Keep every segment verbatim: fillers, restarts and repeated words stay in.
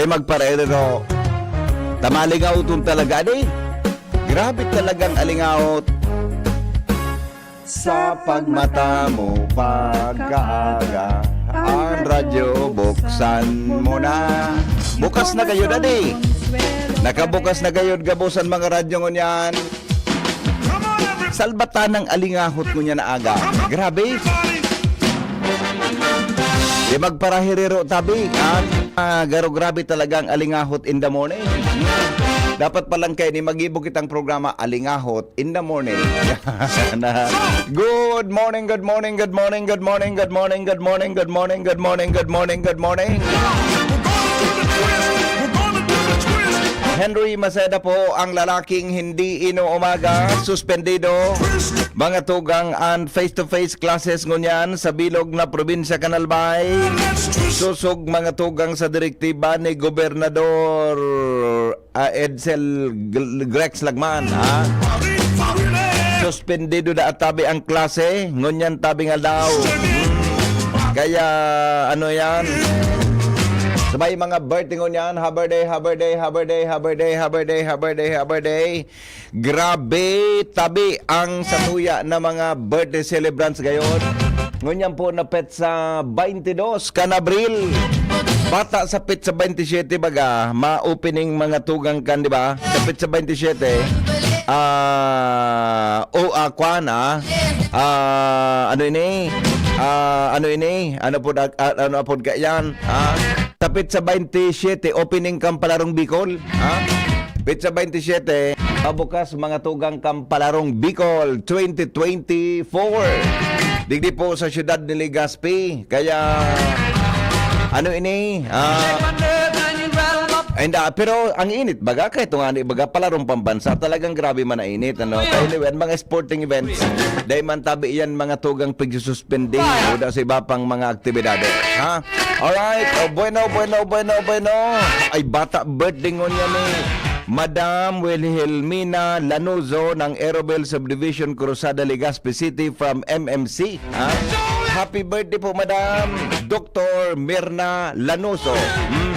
Magparerero. Tamalingaw tong talaga, di? Grabe talagang alingahot. Sa pagmata mo pagkaaga, ang radyo buksan mo na. Bukas na kayo, daddy. Nakabukas na kayo, gabos ang mga radyo ngunyan. Salbatan ng alingahot ngunyan na aga. Grabe. Di magparaherero tabi, ha? Ah, garo grabe talaga ang alingahot in the morning. Dapat palang kayo ni mag-ibo kitang programa, Alingahot in the Morning. Na, good morning, good morning, good morning, good morning, good morning, good morning, good morning, good morning, good morning, good morning, good morning. Henry Maceda po ang lalaking hindi inuumaga, suspendido. Mga tugang and face-to-face classes ngunyan sa bilog na probinsya kan Albay. Susog mga tugang sa direktiba ni Gobernador, ah, Edsel Gl-, Grex Lagman, ha? Suspendido na tabi ang klase, ngunyan tabi nga daw. Hmm. Kaya, ano yan? Sabay mga birthday ngunyan, happy birthday, happy birthday, happy birthday, happy birthday, happy birthday, happy birthday, happy birthday. Grabe, tabi ang satuya na mga birthday celebrants ngayon. Ngunyan po na petsa twenty-two kan Abril. Bata sa petsa twenty-seven baga, ma-opening mga tugang kan, di ba? Sa petsa twenty-seven, ah, o, ah, kwan, ah. Ah, ano ini? Ah, ano ini? Ano po, ah, ano po ka yan? Ah, sa petsa twenty-seven, opening kan Palarong Bicol, ha? Petsa twenty-seven, pabukas mga tugang kan Palarong Bicol twenty twenty-four. Digdi po sa siyudad ni Legazpi. Kaya, ano ini? Ah, ay, hindi, pero ang init, baga, kahit nga ni baga, Palarong Pambansa, talagang grabe man ang init, ano? Kaya anyway, ang mga sporting events, dahil man tabi yan, mga tugang pigsususpindi, o da sa iba pang mga aktibidades, ha? Alright. Oh, bueno, bueno, bueno, bueno. Ay, bata birthday ngunyan ni Madam Wilhelmina Lanuzo ng Aerobil Subdivision, Cruzada, Legazpi City from M M C. Ha? Happy birthday po, Madam Doktor Mirna Lanuzo. Hmm.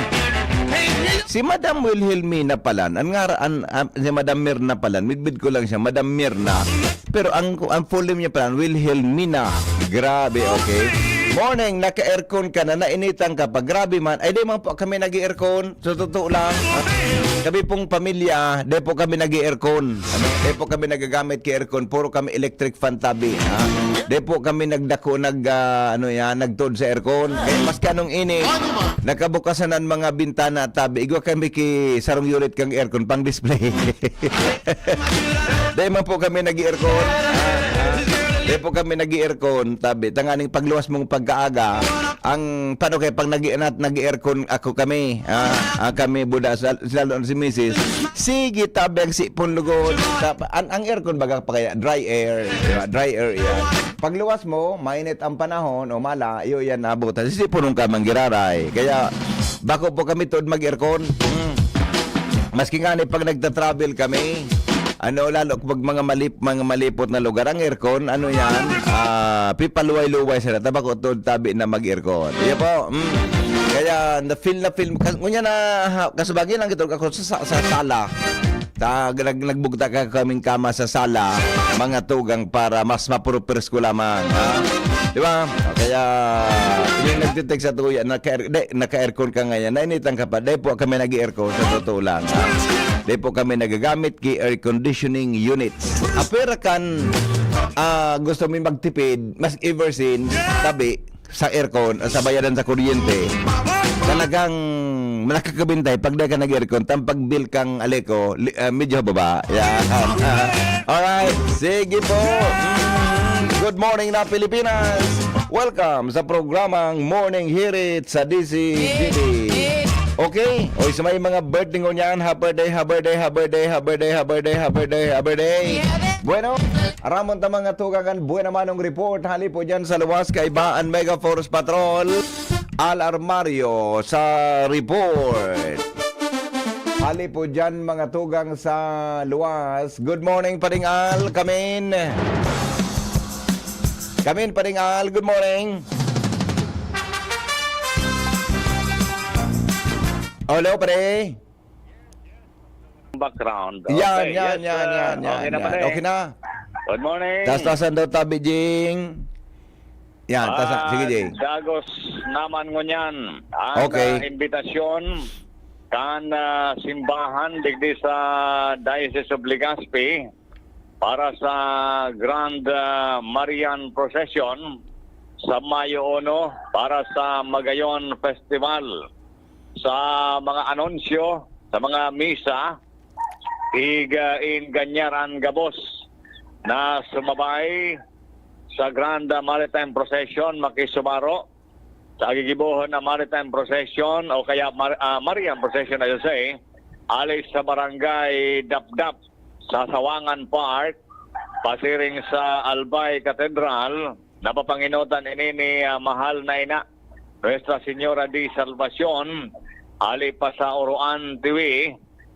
Si Madam Wilhelmina palan, an ngara-, an, an, si Madam Mirna palan, midbid ko lang siya, Madam Mirna. Pero ang, ang full name niya pala, Wilhelmina. Grabe, okay. Morning, naka-aircon ka na, nainitan ka pa. Grabe man. Ay, di man po kami nag-aircon. Sa totoo lang, kami pong pamilya, di po kami nag-aircon. Ano? Di po kami nagagamit kay aircon. Puro kami electric fan tabi. Ha? Di po kami nagdako, nag, ah, ano yan, nagtod sa aircon. Kaya maski anong init, nakabukasan ang mga bintana tabi. Igwa kami ki sarong unit kang aircon, pang display. Dai man po kami nag-aircon. Ah, ah. Dai po kami nag-aircon, tabi. Tanganing pagluwas mong pagkaaga, ang, paano kaya pag nag-, nag-aircon ako kami, ah, ah, kami buda, sa, lalo na si misis, sige, tabi ang sipon lugod. Tap-, ang, ang aircon baga pa kaya, dry air, di ba? Dry air yan. Pagluwas mo, mainit ang panahon, o mala, iyo yan, abot. Sisiponon ka, manggiraray. Kaya, bako po kami tuod mag-aircon. Hmm. Maski nga ni pag nagta-travel kami, ano, lalo pag mga malip-, mga malipot na lugar, ang aircon, ano yan, ah, pipaluway-luway sila. Tabako tuod tabi na mag-aircon. Iya po, mm. Kaya, na-feel na feel, kas-, ngunyan na, ha, kasubagi lang ito ako sa, sa, sa sala. Ta-, nag-, nagbugtak ka kaming kama sa sala, mga tugang, para mas mapurupersko lamang, ha? Di ba? O kaya, yung nagtitext sa tuya, naka-air-, di, naka-aircon ka ngayon, nainitan ka pa, di po kami nag-aircon, sa totoo lang, ha? Di po kami nagagamit ki air conditioning units. Apera kan, ah, gusto mo magtipid, mas ever since, tabi, sa aircon, sa bayadan sa kuryente, talagang nakakabintay pag di ka nag-aircon, tang pag-bill kang Aleco, li-, ah, medyo baba. Yan. Alright, sige po. Mm. Good morning na Pilipinas. Welcome sa programang Morning Hirit sa D Z G T. Okay? O, sa may mga birthday ngunyan, happy birthday, happy birthday, happy birthday, happy birthday, happy birthday, happy birthday, happy birthday. Bueno, aramon ta mga tugang an buena manong report. Hali po dyan sa luwas, kaiba an Mega Force Patrol. Al Armario sa report. Hali po dyan, mga tugang sa luwas. Good morning, Paring Al. Kamin. Kamin, Paring Al. Good morning. Hello, pare. Background. Yan, Okay, yan, yes, yan, sir. yan, yan, Okay na, yan. pare. Okay na. Good morning. Taas-taasan daw tabi, Jing. Yan, taas-, Ah, sige, Jing. dagos naman ngunyan ang, Okay. ah, imbitasyon kan, ah, simbahan digdi sa Diocese of Legazpi para sa Grand, ah, Marian Procession sa Mayo uno para sa Magayon Festival. Sa mga anunsyo, sa mga misa, ig-, ah, in ganyaran gabos na sumabay sa Grand Maritime Procession, makisumaro sa gigibohon na Maritime Procession o kaya Mar-, ah, Marian Procession, I should say, ali sa Barangay Dapdap sa Sawangan Park, pasiring sa Albay Cathedral. Napapanginotan ini ni, ah, mahal na ina, Nuestra Señora de Salvacion, ali pa sa Oroan, Tiwi,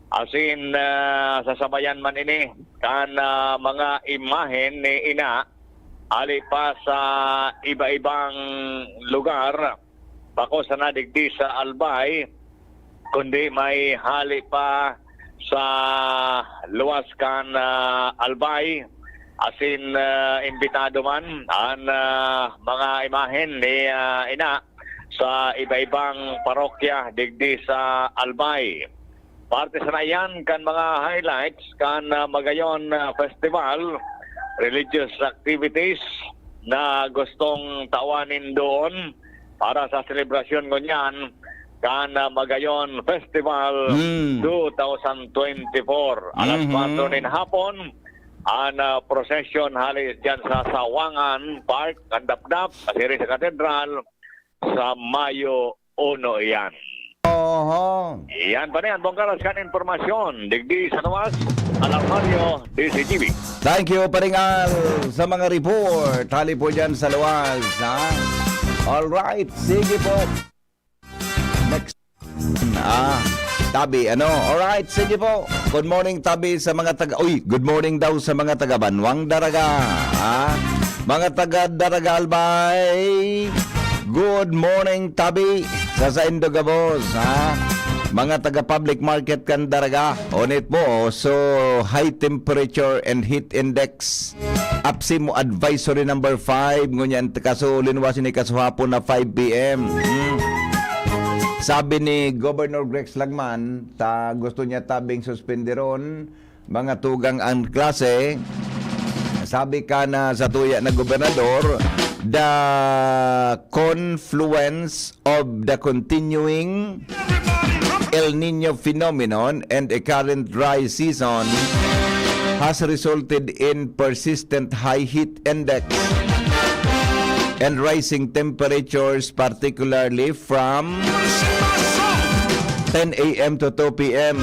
asin, ah, sasabayan man ini kan, ah, mga imahen ni ina, ali pa sa iba-ibang lugar, bako sana digdi sa Albay, kundi may hali pa sa luwas kan, ah, Albay, asin, ah, imbitado man an, ah, mga imahen ni, ah, ina sa iba-ibang parokya digdi sa Albay. Parte sana iyan kan mga highlights kan, ah, Magayon, ah, Festival, religious activities na gustong tawan nin doon para sa selebrasyon ngunyan kan, ah, Magayon Festival Hmm. two thousand twenty-four. Alas Mhm. kwatro nin hapon, an, ah, prosesyon hali diyan sa Sawangan Park, kan Dapdap, pasiring sa Katedral, sa Mayo uno iyan. Oho. Iyan pa niyan, bongkaras kan impormasyon. Digdi sa luwas, Alarmario, D C G B. Thank you, Paring Al, sa mga report. Hali po dyan sa luwas, ha? Alright, sige po. Next. Ah, tabi, ano? Alright, sige po. Good morning, tabi, sa mga taga, uy, good morning daw sa mga taga Banwang Daraga, ha? Mga taga Daraga Albay, good morning, tabi, sa saindo gabos, ha? Mga taga public market kan Daraga, onit po, so high temperature and heat index. APSEMO Advisory number five, ngunyan kaso, linuwas ini kaso hapon na five P M. Hmm. Sabi ni Governor Rex Lagman, ta gusto niya tabing suspenderon, mga tugang ang klase. Sabi ka na sa tuya na gobernador, the confluence of the continuing El Nino phenomenon and a current dry season has resulted in persistent high heat index and rising temperatures, particularly from ten A M to two P M.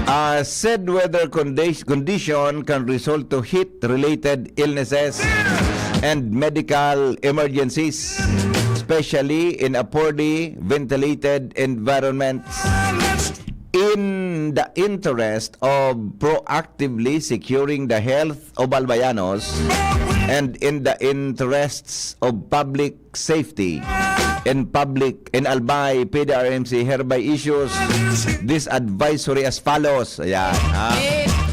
Uh, said weather condi-, condition can result to heat-related illnesses and medical emergencies, especially in a poorly ventilated environments. In the interest of proactively securing the health of Albayanos and in the interests of public safety and public and Albay P D R M C hereby issues this advisory as follows. Ayan, ha?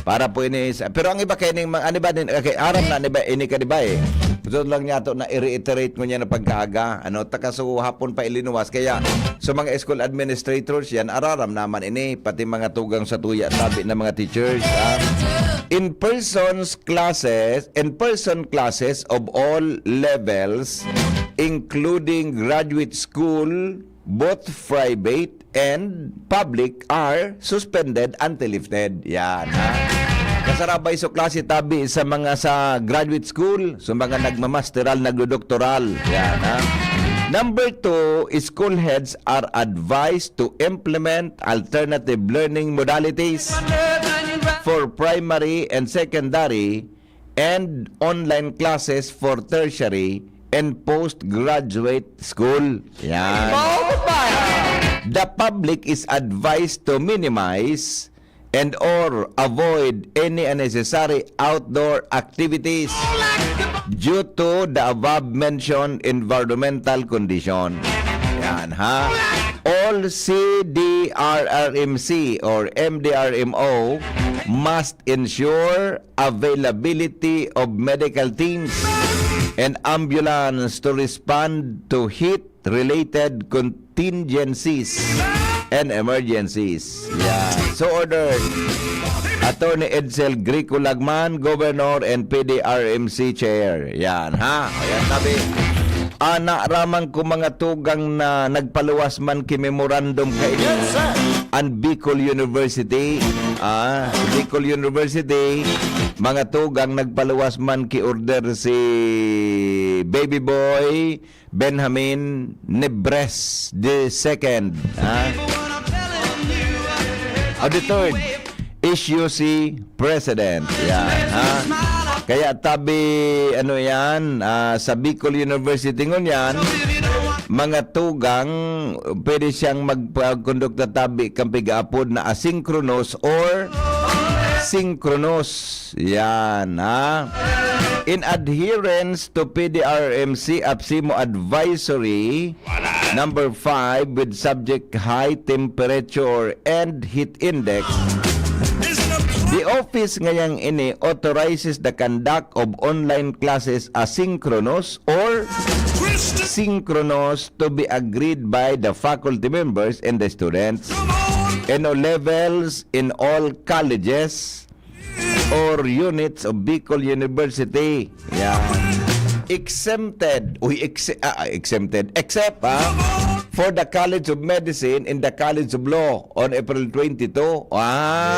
Para po ini sa, pero ang iba kay ning mga, ano ba din, okay, aram na, ano ba, ini ka, di ba, eh? Gusto lang niya to na i-reiterate mo niya na pagkaaga, ano, taka so hapon pa ilinuwas. Kaya, sa mga school administrators yan, araram naman ini, pati mga tugang sa tuya, sabi ng mga teachers, ha? In persons classes, in person classes of all levels, including graduate school, both private and public, are suspended until lifted. Yan, ha? Kasarabay so klase tabi sa mga sa graduate school, sa mga nagmamasteral, nagdodoktoral. Yan, ha? Number two, school heads are advised to implement alternative learning modalities for primary and secondary and online classes for tertiary and postgraduate school. Yan. The public is advised to minimize and or avoid any unnecessary outdoor activities. due to the above mentioned environmental condition. Yan, ha? All C D R R M C or M D R M O must ensure availability of medical teams and ambulance to respond to heat-related contingencies and emergencies. Yeah. So ordered. Attorney Edsel Grico Lagman, Governor and P D R M C Chair. Yan, ha? Ayan, sabi. Ana raman ko mga tugang na nagpaluwas man ki memorandum kaini. Yes, sir. An Bicol University. Ah, Bicol University. Mga tugang nagpaluwas man ki order si Baby Boy Benjamin Nebres the second. Ha? O the third. Is you si President. Yan, ha? Kaya tabi, ano yan, ah, sa Bicol University ngunyan, mga tugang, pwede siyang magpagkondukta tabi kan pig-aapod na asynchronous or synchronous. Yan, ha? In adherence to P D R M C APSIMO Advisory number five with subject high temperature and heat index, the office ngayang ini authorizes the conduct of online classes asynchronous or synchronous to be agreed by the faculty members and the students in all levels, in all colleges or units of Bicol University. Yan. Exempted. Uy, ex- ah, ah, exempted. Except, ha? For the College of Medicine and the College of Law on April twenty-two. Ah.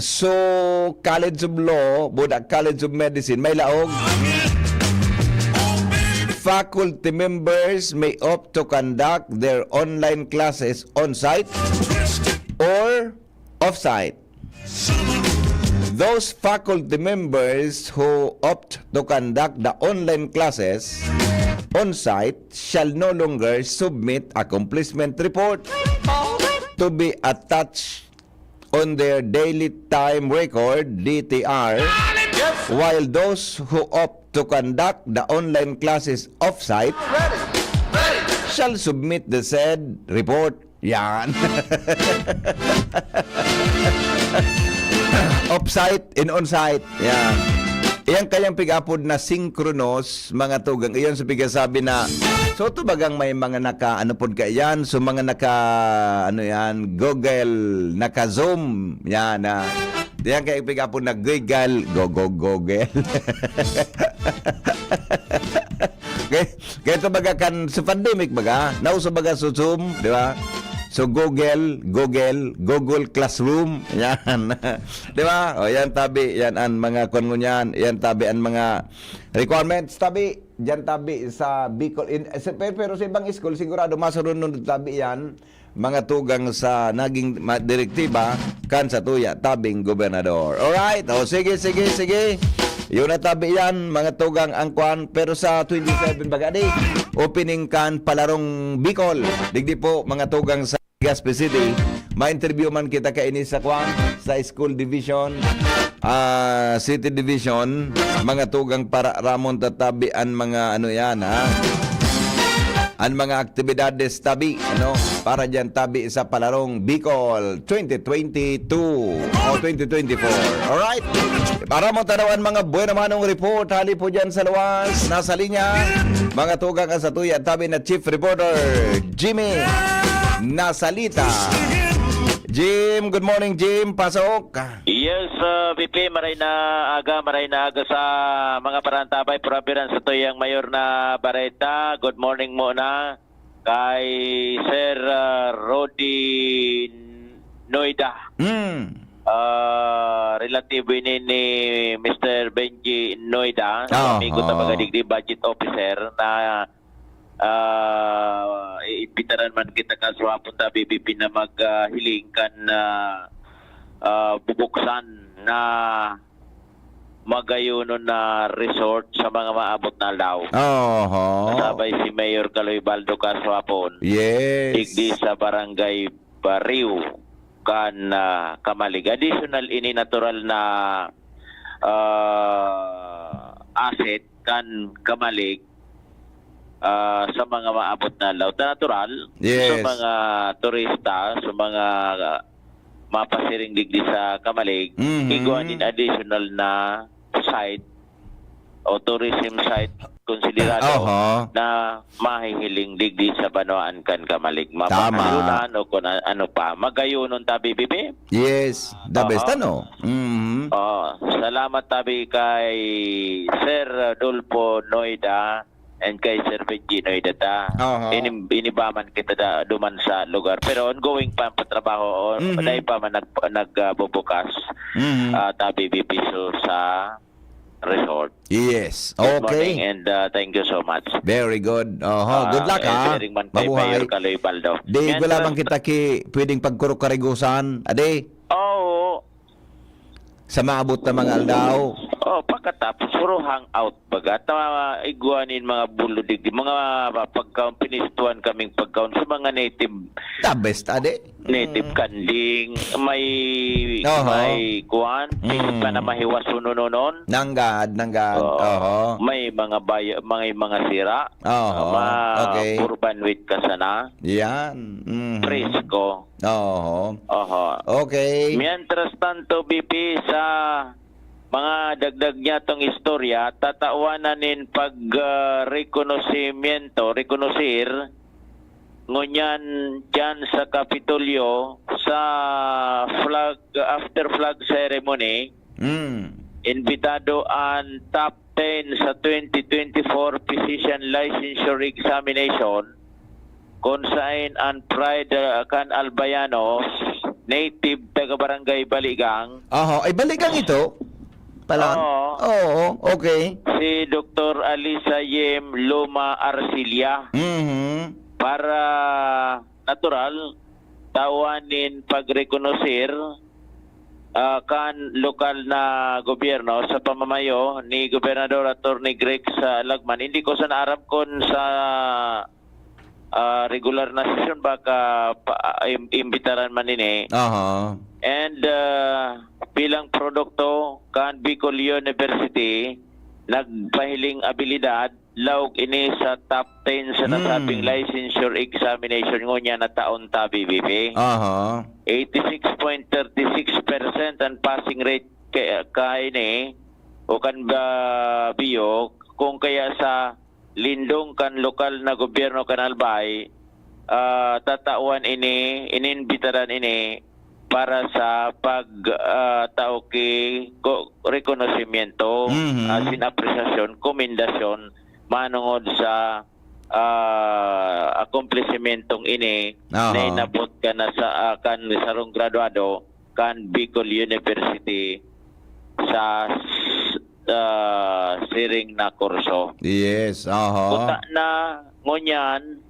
So, College of Law, buda College of Medicine, may laog. Faculty members may opt to conduct their online classes on-site or off-site. Those faculty members who opt to conduct the online classes on-site shall no longer submit accomplishment report to be attached on their daily time record, D T R, while those who opt to conduct the online classes off-site shall submit the said report. Yan. Off-site and on-site. Yan. Iyang kayang pig-apod na synchronous, mga tugang. Iyon sa pigasabi na, so, to bagang may mga naka, ano pod ka yan? So, mga naka, ano yan, Google, naka Zoom. Yan, ah. Diyan kaya pig-apod na Google, go, go, Google. Okay? Kaya ito baga kan sa pandemic baga, nauso baga sa Zoom, di ba? So Google, Google, Google Classroom, yan. Di ba? O yan tabi, yan ang mga kwan ngunyan, yan tabi ang mga requirements tabi, diyan tabi sa Bicol. In, sa, pero, pero sa ibang school, sigurado masunod tabi yan, mga tugang sa naging ma-, direktiba kan sa tuya tabing gobernador. Alright? O, sige, sige, sige. Yun na tabi yan, mga tugang ang kwan. Pero sa twenty-seven baga di, opening kan Palarong Bicol. Digdi po, mga tugang sa Legazpi City, ma-interview man kita kaini sa kwan, sa school division, ah, city division, mga tugang para ramon tatabi an mga ano yan, ha? An mga aktibidades tabi, ano? Para diyan tabi sa Palarong Bicol twenty twenty-two o twenty twenty-four. Alright? Para mo tanawan mga buena manong report, hali po diyan sa luwas, nasa linya, mga tugang sa tuya, tabi na Chief Reporter, Jimmy Nasalita. Jim, good morning, Jim. Pasok. Yes, uh, V P, maray na aga, maray na aga sa mga parantabay, purabiran sa tuyang mayor na bareta. Good morning muna kay Sir, uh, Rody Noida. Mm. Uh, relatibo ini ni Mister Benji Noida, ah, amigo ta, oh, baga digdi, budget officer na, ah, iimbitaran man kita kaswapon ta, B B P, na maghiling kan, ah, ah, bubuksan na magayonon na resort sa mga maabot na aldaw. Oho. Kasabay si Mayor Kaloy Baldo kaswapon. Yes. Digdi sa Barangay Bariw kan, ah, Camalig. Additional ini natural na, ah, asset kan Kamalig, ah, sa mga maabot na adlaw. Ta natural, sa Yes. mga turista, sa mga, ah, mapasiring digdi sa Kamalig, Mhm. igwa nin additional na site o tourism site konsiderado Oho. na mahihiling digdi sa banwaan kan Kamalig. Tama. Mapakayunan o kung a-, ano pa. Magayonon ta, B B P? Yes, the best, Oho. ano? Mhm. Oo. Salamat tabi kay Sir Rodolfo Noida and kay Sir Benji Noida ta. Oho. Inim-, inibaman kita da, duman sa lugar. Pero ongoing pa ang patrabaho. O, Mhm. dahil pa man nag-, nag-, ah, bubukas, Mhm. ah, tabi bipiso sa resort. Yes. Good Okay. morning and, ah, thank you so much. Very good. Oho. Good Ah, luck, and ha? Sharing man kay Mabuhay. Mayor Kaloy Baldo. Di, Yan, wala trans- bang kita ki-, pwedeng pagkurok-karigusan? Ade? Oo. Sa maabot na mga aldaw? Oh, pagkatapos, puro hangout baga. Ta-, igwa nin mga bulo digdi, mga pagkaon, pinistuhan kaming pagkaon sa mga native The best, ade. Native Mm. kanding, may, Oho. may kuwan, Mm. pa na mahiwas sunununon. Nanggad, nanggad. Oo. Oho. May mga bay-, may mga sira. Oho. Ma-, Okay. puro banwit ka sana. Yan. Mhm. Presko. Oho. Oho. Okay. Mientras tanto, B P, sa mga dagdag niya tong istorya, tatawan na nin pag, ah, rekonosimiento, rekonosir, ngunyan dyan sa Kapitolyo, sa flag, after flag ceremony, Mm. imbitado an top ten sa twenty twenty-four Physician Licensure Examination, kun saen an pride, ah, kan Albayanos, native taga Barangay Baligang. Oho. Ay, Baligang ito? Pala? Oo. Oo, okay. Si Doktor Alisa Yem Loma Arcilia. Mhm. Para natural, tawan nin pagrekonosir, ah, kan lokal na gobyerno sa pamamayo ni Gobernador Attorney Greg sa Lagman. Hindi ko sana aram kun sa, ah, regular na sesyon baka pa, im-, imbitaran man ini. Aha. And, ah, bilang produkto kan Bicol University, nagpahiling abilidad, laog ini sa top ten sa Hmm. nasabing licensure examination ngunyan na taon ta, B B P. Aha. Eighty-six point thirty-six percent ang passing rate ka, kaini o kan ba, biyo, kung kaya sa lindong kan lokal na gobyerno kan Albay, ah, tatawan ini, ininbitaran ini para sa pag, ah, tao ki ko-, rekonosimiento, Mhm. as in appreciation, komendasyon, manongod sa, ah, akomplisimentong ini Aha. na inabot ka na sa, ah, kan sarong graduado kan Bicol University sa s-, ah, siring na kurso. Yes, aha. Kuta na ngunyan,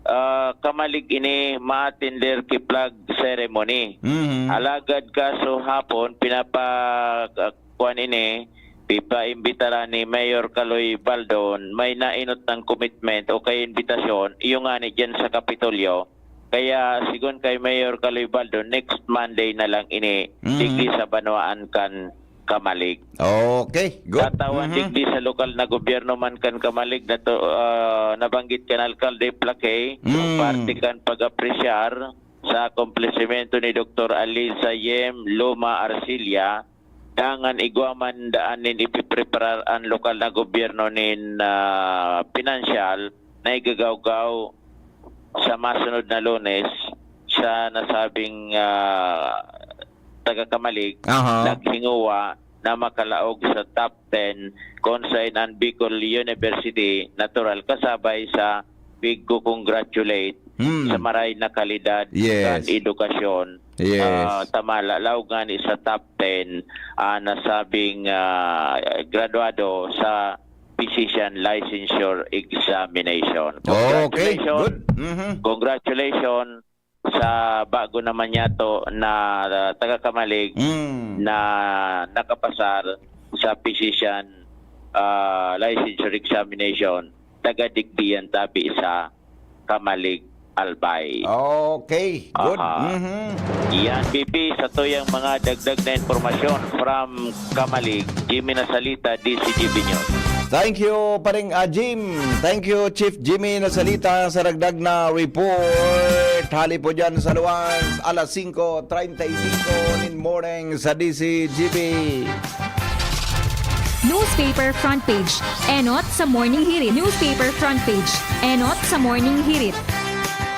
ah, kamalig ini maatender ki flag ceremony. Mhm. Alagad kaso hapon, pinapa-, ah, kuwan ini, pipaimbitaran ni Mayor Kaloy Baldon, may nainot ng commitment o kay imbitasyon, iyo ngani dyan sa Kapitolyo. Kaya, sigon kay Mayor Kaloy Baldon, next Monday na lang ini, Mhm. digdi sa banwaan kan Kamalig. Okay, good. Tatawan Mhm. digdi sa lokal na gobyerno man kan Kamalig na to, ah, nabanggit kan Alkalde Plaque, Mm. parte kan pag-apresyar sa akomplisimento ni Doktor Alisa Yem Loma Arcilla, dangan igwa man daan nin ipipreparar an lokal na gobyerno nin, ah, pinansyal na igagawgaw sa masunod na Lunes sa nasabing, ah, taga-Kamalig, Aha. naghinguwa na makalaog sa top ten kun saen an Bicol University natural kasabay sa pigko-congratulate Hmm. sa maray na kalidad Yes. kan edukasyon. Yes. Ah, tama, la-, laog ngani sa top ten, ah, nasabing, ah, graduado sa physician licensure examination. Okay, Congratulations. Good. Mhm. Congratulations sa bago naman yato na, ah, taga-Kamalig Mm. na nakapasar sa physician, ah, licensure examination, taga-digdi yan tabi sa Kamalig, Albay. Okay, good. Aha. Mhm. Yan, B P, sa tuyang mga dagdag na impormasyon from Kamalig, Jimmy Nasalita, D C G B News. Thank you, paring, ah, Jim. Thank you, Chief Jimmy Nasalita, sa dagdag na report. Hali po dyan sa luwas, alas singko treinta y cinco nin morning sa D C G B. Newspaper front page. Enot sa Morning Hirit. Newspaper front page. Enot sa Morning Hirit.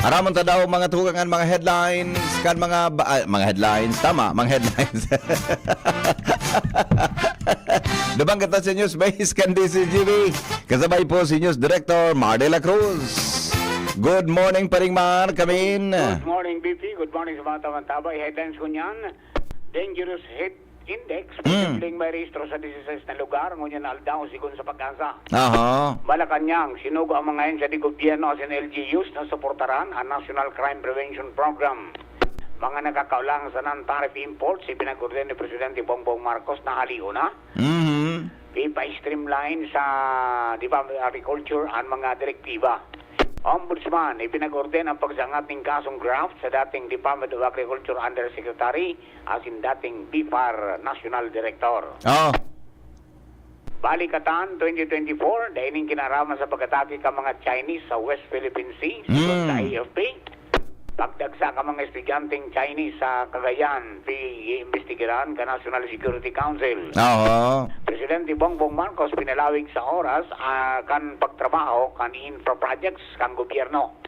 Aramon ta daw mga tugang an mga headlines kan mga ba- ah, mga headlines, tama, mga headlines. Duman kita sa news base kan D C G B. Kasabay po si News Director Mar de la Cruz. Good morning, Paring Mar, kamin. Good morning, B P. Good morning sa mga taman-tabay. Headlines ko niyan. Dangerous heat index, posibleng may rehistro sa dieciséis na lugar, ngunyan na aldaw, sigon sa PAGASA. Aha. Malacañang, sinugo ang mga ahensya de gobyerno asin L G Us na suportaran ang National Crime Prevention Program. Mga nakakaolang sa non-tariff imports, ipinag-order ni Presidente Bongbong Marcos na halion na. Mhm. Ipa-streamline sa Department of Agriculture ang mga direktiba. Ombudsman, ipinag-order ang pagsangat ning kasong graft sa dating Department of Agriculture Undersecretary asin dating BFAR National Director. Oh. Balikatan, twenty twenty-four, dai ning kinaraman sa pag-atake kan mga Chinese sa West Philippine Sea, sigon Mm. sa A F P. Pagdagsa kan mga estudyanteng Chinese sa Cagayan, iimbestigaran kan National Security Council. Oo. Presidente Bongbong Marcos pinalawig sa oras ah, kan pagtrabaho kan infra projects kan gobyerno.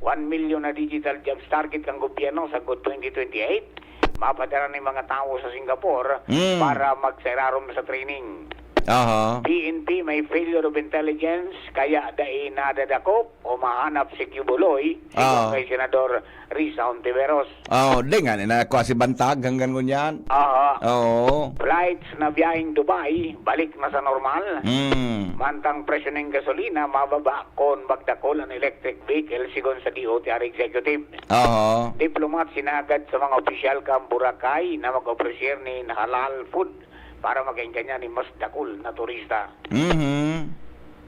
One million na digital jobs target kan gobyerno sagkod twenty twenty-eight. Mapadara ning mga tawo sa Singapore Mm. para magsairarom sa training. Aha. P N P may failure of intelligence kaya dai nadadakop o mahanap si Quiboloy, sigon Ah. kay Senador Risa Hontiveros. Oh, di nga na kuha si bantag hanggang ngunyan. Aha. Oo. Flights na biyaheng Dubai, balik na sa normal. Mm. Mantang presyo ning gasolina mababa kon magdakul an electric vehicle, sigon sa D O T R executive. Oo. Diplomat sinagad sa mga opisyal kan Boracay na mag-ofrecer nin halal food para makaingkan niya nin mas dakul na turista. Mhm.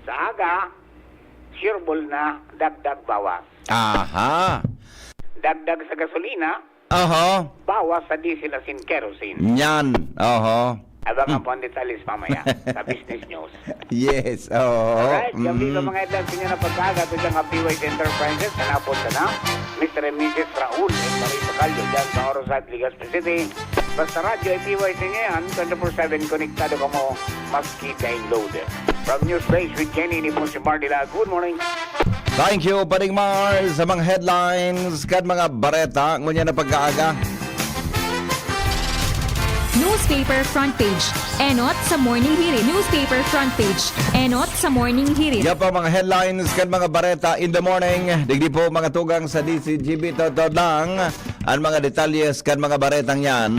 Sa aga, sureball na dagdag bawas. Aha. Dagdag sa gasolina, Aha. bawas sa diesel asin kerosene. Nyan. Aha. Abangan po ang detalye mamaya sa Business News. Yes. Oo. Alright, yan Mm. mga headlines ninyo na pagkaga. Ito dyan ang P Y C Enterprises. Hanapon ka na, Mister and Missus Raul and Marisa Callo dyan sa Oro Side, Legazpi City. Basta radyo ay P Y C niya yan, twenty-four seven konektado ka mo, maski daing load. From News Base with Jenny, ini po si Mardila. Good morning. Thank you, Paring Mar, sa mga headlines kan mga bareta ngunyan na pagkaaga. Newspaper front page. Enot sa Morning Hirit. Newspaper front page. Enot sa Morning Hirit. Yan po ang mga headlines kan mga bareta in the morning. Digdi po mga tugang sa D C G B, totoo lang ang mga detalyes kan mga baretang yan.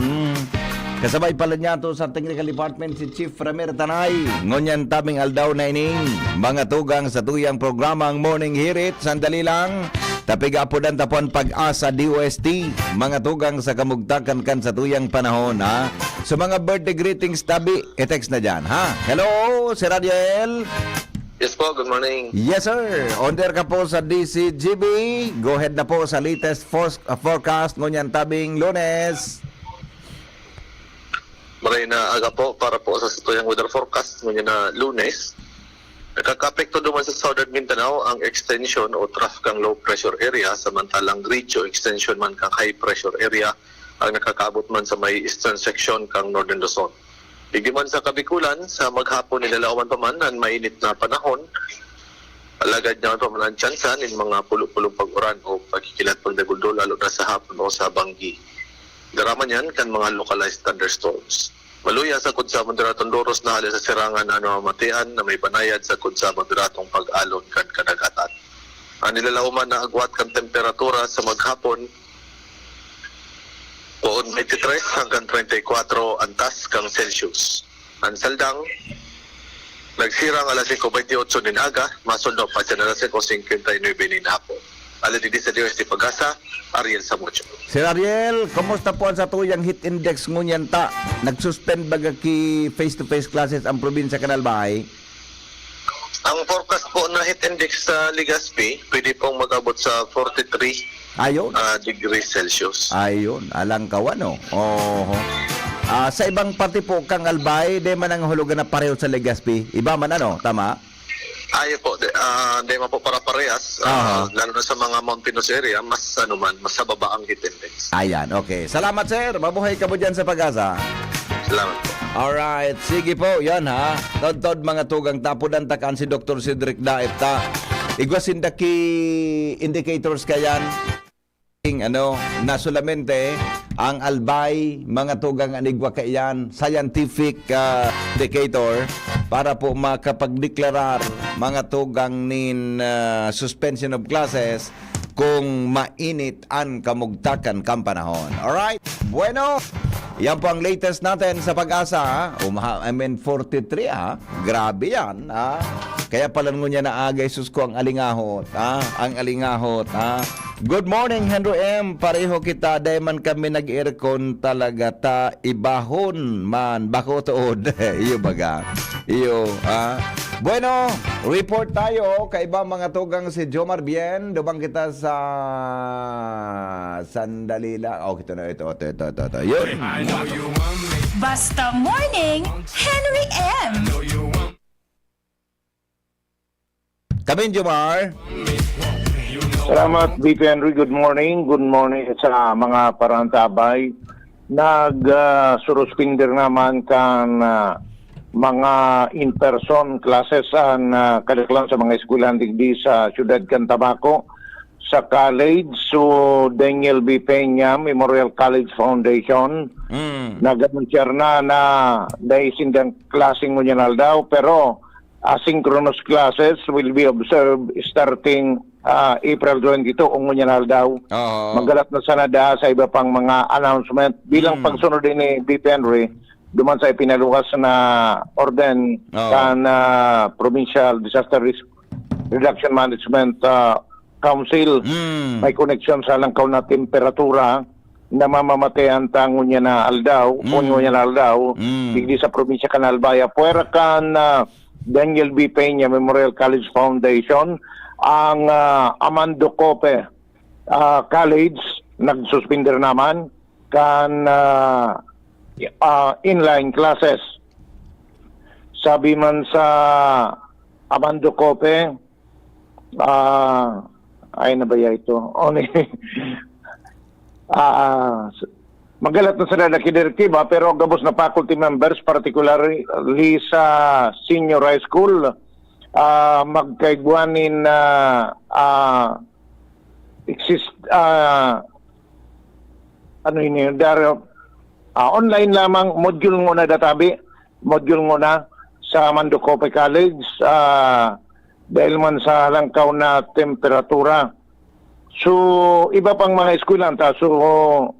Kasabay pala niya to sa Technical Department si Chief Ramir Tanay. Ngunyan tabing aldaw na ining mga tugang sa tuyang programang Morning Hirit. Sandali lang. Tapiga po dan tapon pag-asa D O S T. Mga tugang sa kamugtakan kan sa tuyang panahon, ha? So mga birthday greetings tabi, i-text na dyan, ha? Hello, si Radiel. Yes po, good morning. Yes, sir. On air ka po sa D C G B. Go ahead na po sa latest for- uh, forecast ngunyan tabing Lunes. Maray na aga po para po sa satuyang weather forecast ngunyan na Lunes. Nakakaapekto duman sa Southern Mindanao ang extension o trough kang low pressure area, samantalang ridge o extension man kang high pressure area ang nakakaabot man sa may eastern section kang Northern Luzon. Digdi man sa Kabikulan, sa maghapon nilalaoman pa man an mainit na panahon, alagad yaon pa man an tsansa nin mga pulo-pulong pag-uran o pagkikilat pagdaguldol, lalo na sa hapon o sa banggi. Dara man yan kan mga localized thunderstorms. Maluya sagkod sa moderadong doros na hali sa sirangan an mamamatean na may banayad sagkod sa moderadong pag-alon kan kadagatan. An nilalaoman na agwat kan temperatura sa maghapon, poon twenty-three hanggang treinta y cuatro antas kang Celsius. An saldang, nagsirang alas singko bentiocho nin aga, masundo pa siya alas singko singkwenta y nuebe nin hapon. Alin digdi sa D O S T Pag-asa, Ariel Samudio. Sir Ariel, kumusta po ang satuyang heat index ngunyan ta? Nag-suspend baga ki face-to-face classes ang probinsya kan Albay? Ang forecast po na heat index sa Legazpi, pwede pong mag-abot sa forty-three Ayun. ah, degrees Celsius. Ayun, alang kawan, oh. Oho. Ah, sa ibang parte po kang Albay, di man ang hulugan na pareho sa Legazpi. Iba man, ano, tama? Ayo po, di, ah, di man po para parehas, ah, lalo na sa mga mountainous area, mas ano man, mas hababa ang heat index. Ayan, okay. Salamat, sir. Mabuhay ka po dyan sa Pag-asa. Salamat po. Alright, sige po, yan ha. Todtod mga tugang, tapudan ta kan si Doktor Cedric Daep ta. Igwa sinda ki indicators kayan. Ano, na solamente ang Albay, mga tugang, an igwa kaiyan, scientific ah, indicator para po makapagdeklarar mga tugang nin ah, suspension of classes kung mainit an kamugtakan kan panahon. Alright? Bueno, yan po ang latest natin sa Pag-asa. Ha? Umha, I mean, forty-three ha. Grabe yan. Ha? Kaya pala ngunyan na agay, sus ko, ang alingahot. Ha? Ang alingahot. Ha? Good morning, Henry M. Pareho kita. Dahil man kami nag-aircon talaga ta ibahon man. Bako tuod. Iyo baga. Iyo. Ha? Bueno, report tayo. Kaiba mga tugang si Jomar Bien. Dubang kita sa sandali lang. Oh, ito na, ito, ito, ito, ito, ito. Yun. Basta Morning, Henry M. Kamin, Jomar. Salamat, B P Henry. Good morning. Good morning sa mga parantabay. Nag ah, suruspinder naman kan ah, mga in-person classes an ah, kadaklan sa mga eskwelahan digdi sa siyudad kan Tabaco, sa college, so Daniel B. Peña Memorial College Foundation, Mm. nag-anunsiyar na na dai sindang klase ngunyan aldaw, pero asynchronous classes will be observed starting ah, April twenty-two o ngunyan aldaw. Oo. Magalat na sana da sa iba pang mga announcement. Bilang Mm. pagsunod din ni B P Henry, duman sa ipinaluwas na orden Oo. kan ah, Provincial Disaster Risk Reduction Management ah, Council. Mm. May koneksyon sa langkaw na temperatura na mamamatean ta ngunyan na aldaw, Mm. o ngunyan na aldaw, Mm. digdi sa probinsya kan Albay. Pwera kan ah, Daniel B. Peña Memorial College Foundation, ang ah, Amando Cope ah, College, nagsuspender naman kan ah, ah, inline classes. Sabi man sa Amando Cope, ah, ay na ba ito? Oni, ah, s- magalat na sila na ki direktiba, pero gabos na faculty members, particularly sa senior high school, ah, magkaigwa nin ah, ah, exist, ah, ano ini, Dario? Ah, online lamang, module nguna databi, module nguna sa Amando Cope College, ah, dahil man sa langkaw na temperatura. So, iba pang mga eskwelahan ta, so,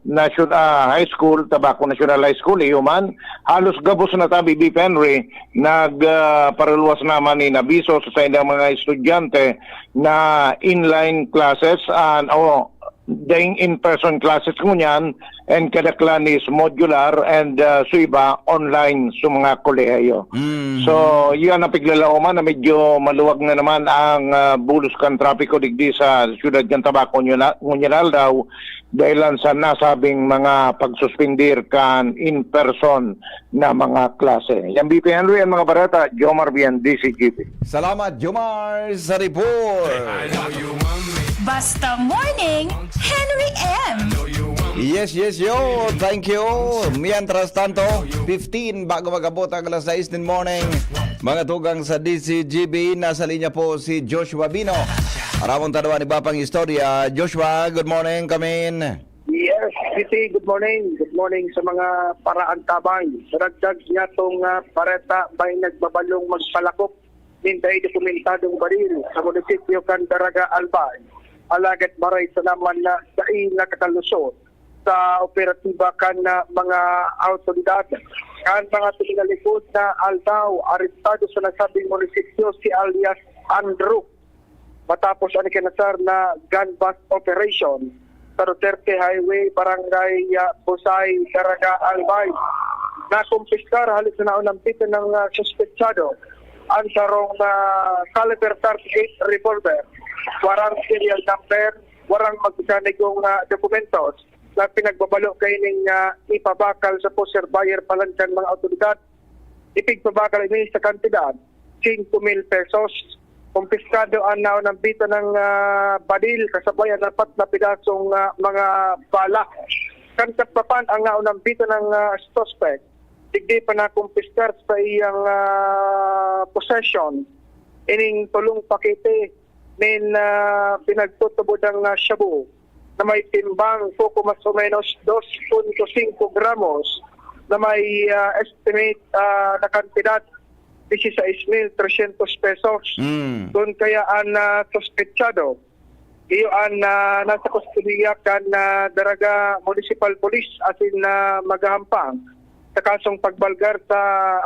national, ah, high school, Tabaco National High School, iyo man, halos gabos na tabi, B P Henry, nag ah, paraluwas naman nin abiso sa saindang mga estudyante na inline classes and, o, daing in-person classes ngunyan, and kadaklan is modular and ah, sa iba online sa mga kolehiyo. Mm. So, iyan ang piglalauman na medyo maluwag na naman ang ah, bulos kan trapiko digdi sa siyudad kan Tabaco ngunyan, ngunyan aldaw, dahil lang sa nasabing mga pagsuspindir kan in-person na mga klase. Yan, B P Henry, ang mga bareta, Jomar Bien, D C G B. Salamat, Jomar, sa report. Basta Morning, Henry M. Yes, yes, yo. Thank you. Mientras tanto, fifteen bago mag-abot ang alas sais nin morning. Mga tugang sa D C G B, nasa linya po si Joshua Bino. Aramon tanawan iba pang istorya. Joshua, good morning, kamin. Yes, P T, good morning. Good morning sa mga paraantabay. Sa dagdag niya tong ah, bareta, may nagbabalong magpalakop nin dai dokumentadong baril sa munisipyo kan Daraga Albay. Alagad maray sa naman na dai nakakalusot sa operatiba kan ah, mga awtoridad. Kan mga pinagalikod na aldaw, arestado sa nasabing munisipyo si alias Andrew. Matapos an ikinasar na gun bust operation sa Duterte Highway, Barangay ah, Busay, Daraga, Albay, nakumpiskar halos na unang pito ng ah, suspetsado ang sarong na caliber thirty-eight revolver, warang serial number, warang magmekanigong ah, dokumentos, na pinagbabalo kaining, ah, ipabakal sa poseur buyer palan kan mga awtoridad. Ipigpabakal ini sa kantidad singko mil pesos. Kumpiskado an naunang bito ng, ah, baril kasabay an apat na pidasong, ah, mga bala. Kan Tacloban ang naunang bito ng, ah, suspek. Digdi pa nakumpiskar sa iyang, ah, possession ining tolong pakete nin, ah, pinagtutubod ng, ah, shabu na may timbang poco mas o menos dos punto singko gramos na may, ah, estimate, ah, na kantidad, dieciséis mil trescientos pesos. Mm. Kun kaya an, ah, suspetsado, iyo an, ah, nasa kustodiya kan, ah, Daraga Municipal Police asin, ah, magahampang sa kasong pagbalgar sa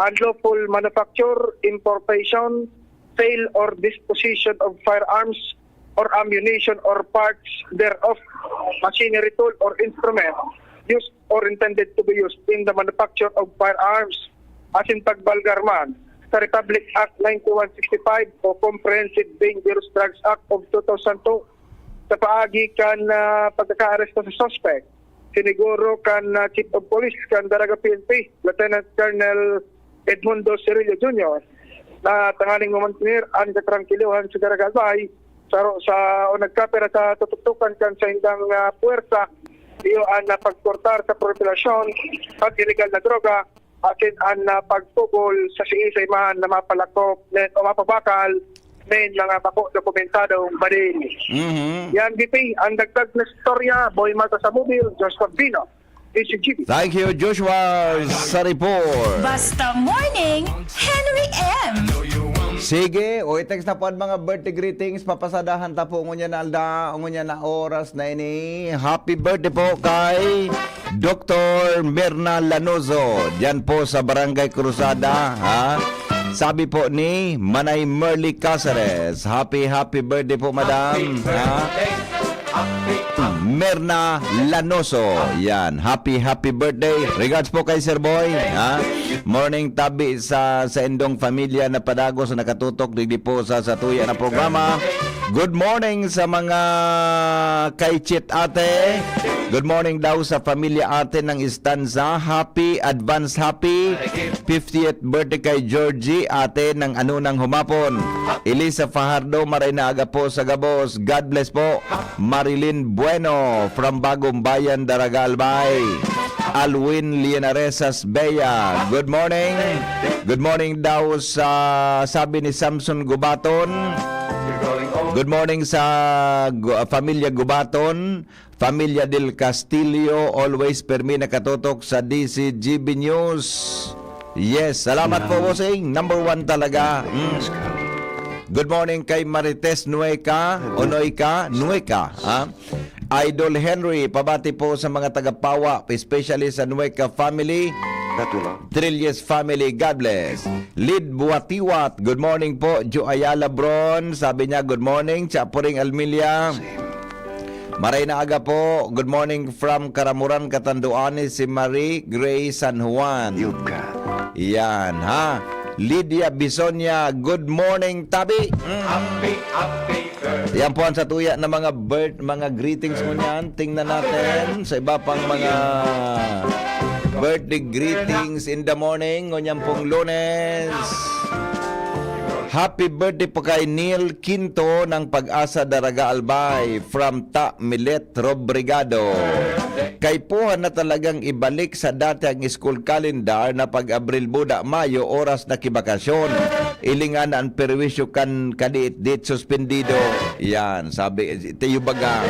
unlawful manufacture, importation, sale or disposition of firearms or ammunition or parts thereof, machinery, tool or instrument used or intended to be used in the manufacture of firearms, asin pagbalgar man sa Republic Act ninety-one sixty-five o Comprehensive Dangerous Drugs Act of two thousand two. Sa paagi kan, ah, pagkakaaresto sa suspect, siniguro kan, ah, Chief of Police kan Daraga P N P, Lieutenant Colonel Edmundo Cirillo Junior, na tanganing mamantener an katrangkilohan sa Daraga Albay, saro sa o nagkapira sa tutuktukan kan saindang, ah, puwersa, iyo an, ah, pagportar sa populasyon kan ilegal na droga, asin an, ah, pagpugol sa siisay man na mapalakop nin o mapabakal nin mga bako dokumentadong baril. Mhm. Yan, D P, ang dagdag na istorya, Boy Mata sa Mobil, Joshua Bino, D C G B. Thank you, Joshua, sa report. Basta Morning, Henry M. Sige, o i-text na po ang mga birthday greetings. Papasadahan ta po ngunyan na alda, ngunyan na oras na ini. Happy birthday po kay Doktor Mirna Lanoso, diyan po sa Barangay Cruzada, ha? Sabi po ni Manay Merly Caceres, "Happy, happy birthday po, madam," ha? Merna Lanoso, yan. Happy, happy birthday. Regards po kay Sir Boy, ha? Morning tabi sa, sa indong pamilya na padagos na nakatutok digdi po sa, sa tuya na programa. Good morning sa mga kay Chit Ate. Good morning daw sa pamilya Ate ng Estanza. Happy, advance happy fiftieth birthday kay Georgie Ate ng Anunang Humapon. Elisa Fajardo, maray na aga po sa gabos. God bless po. Marilyn Bueno from Bagong Bayan, Daraga Albay. Alwin Lianaresas Bea, good morning. Good morning daw sa, sabi ni Samson Gubaton. Good morning sa Gu-, Familia Gubaton, Familia del Castillo, always permi nakatutok sa D C G B News. Yes, salamat po, bossing. Number one talaga. Mm. Good morning kay Marites Nueca, o Noeca? Nueca, ha? Idol Henry, pabati po sa mga taga-Pawa, especially sa Nueca family. Trilles family, God bless. Lid Buatiwat, good morning po. Jo Ayala Bron, sabi niya, "Good morning." Chapuring Almilia, maray na aga po. Good morning from Caramoran, Catanduanes, si Marie Gray San Juan. Yan, ha? Lydia Bisonia, good morning, tabi. Mm. Happy, happy birthday. Yan po ang satuya na mga birth-, mga greetings ngunyan. Tingnan natin sa iba pang mga birthday greetings in the morning, ngunyan pong Lunes. Happy birthday po kay Neil Quinto ng Pag-asa Daraga Albay from Ta Milet Robrigado. Kaipuhan na talagang ibalik sa dati ang school calendar na pag Abril buda Mayo, oras na kibakasyon. Ilingan na ang perwisyo kan kadiit-dit suspendido. Yan, sabi, ito yung baga.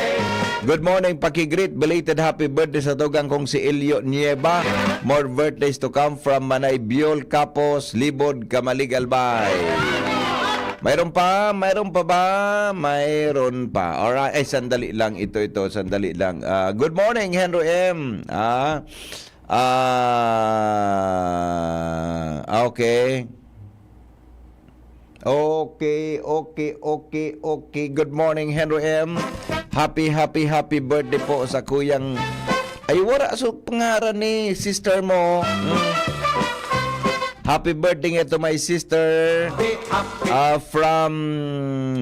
Good morning, pakigreet. Belated happy birthday sa tugang kong si Elio Nieva. More birthdays to come from Manay Biol Capos, Libod, Camalig, Albay. Mayroon pa? Mayroon pa ba? Mayroon pa. Alright. Ay, sandali lang. Ito, ito. Sandali lang. Ah, good morning, Henry M. Ah, ah, okay. Okay, okay, okay, okay. Good morning, Henry M. Happy, happy, happy birthday po sa kuyang... Ay, wala sa pangaran ni sister mo. Mm. Happy birthday nga to my sister, ah, from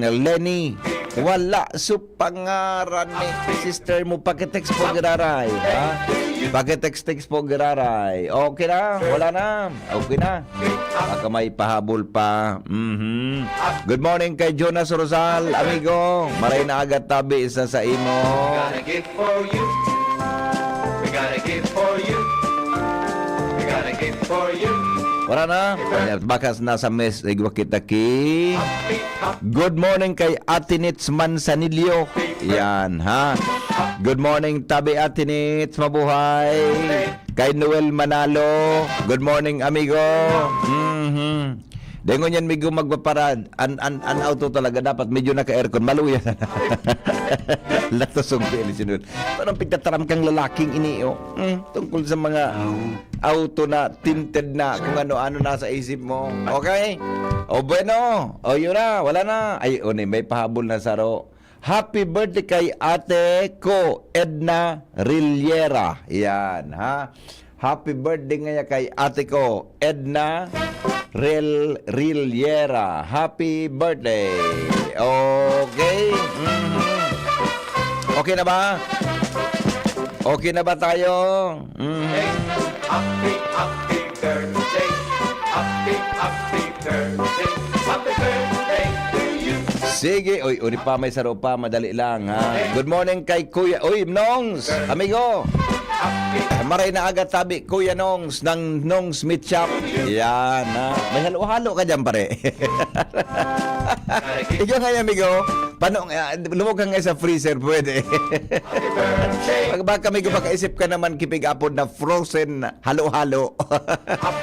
Lenny. Wala sa pangaran ni sister mo. Pakitext po giraray, ha? Pakitext-text po giraray. Okay na? Wala na? Okay na? Baka may pahabol pa. Mhm. Good morning kay Jonas Rosal, amigo. Maray na aga tabi sa, sa imo. We got a gift for you. We got a gift for you. We got a gift for you. Wala na? Bakas nasa mess, igwa kita ki. Good morning kay Ate Nits Manzanillo. Yan, ha? Good morning, tabi Ate Nits. Mabuhay. Kay Noel Manalo. Good morning, amigo. Mhm. Dengon yan, migo, magpaparad. An, an, an auto talaga dapat medyo naka-aircon. Maluya na. Latos ang pili, sinunod. Parang pigtataram kang lalaking ini, oh. Mm, tungkol sa mga auto na tinted na kung ano-ano nasa isip mo. Okay? O bueno, o yun na, wala na. Ay, o ni, may pahabol na saro. Happy birthday kay ate ko, Edna Riliera. Yan, ha? Happy birthday ngaya kay ate ko, Edna Ril Riliera. Happy birthday. Okay? Mhm. Okay na ba? Okay na ba tayo? Mhm. Happy, happy birthday. Happy, happy birthday. Happy birthday to you. Sige, oy, uri pa, may saro pa, madali lang, ha? Good morning kay Kuya, oy, Nongs, amigo. Maray na aga tabi, Kuya Nongs, ng Nongs Meat Shop. Yan, ha? May halo-halo ka dyan, pare. Ikaw nga, amigo, pano, ah, lumog ka nga sa freezer, pwede. Pag baka, amigo, makaisip ka naman, kipig apod na frozen halo-halo.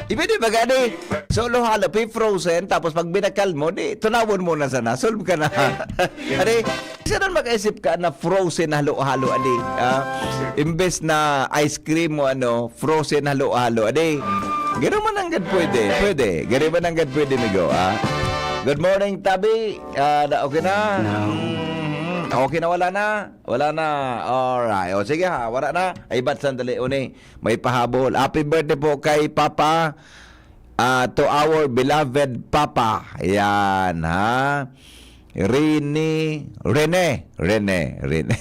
Iba di ba gani? So, halo-halo, pi-frozen, tapos pag binakal mo, di, tunawon mo na sana, solve ka na. Adi, isa nun makaisip ka na frozen halo-halo, adi. Ah, imbes na ice cream mo, ano, frozen halo-halo, adi. Gano'n man ang gad pwede, pwede. Gano'n man ang gad pwede, migo, ah. Good morning, tabi. Ah, na, okay na? Mhm. Okay na, wala na? Wala na. Alright. O, sige ha, wala na. Ay, ba't sandali, uni? May pahabol. Happy birthday po kay Papa, ah, to our beloved Papa. Yan, ha? Rene, Rene, Rene, Rene.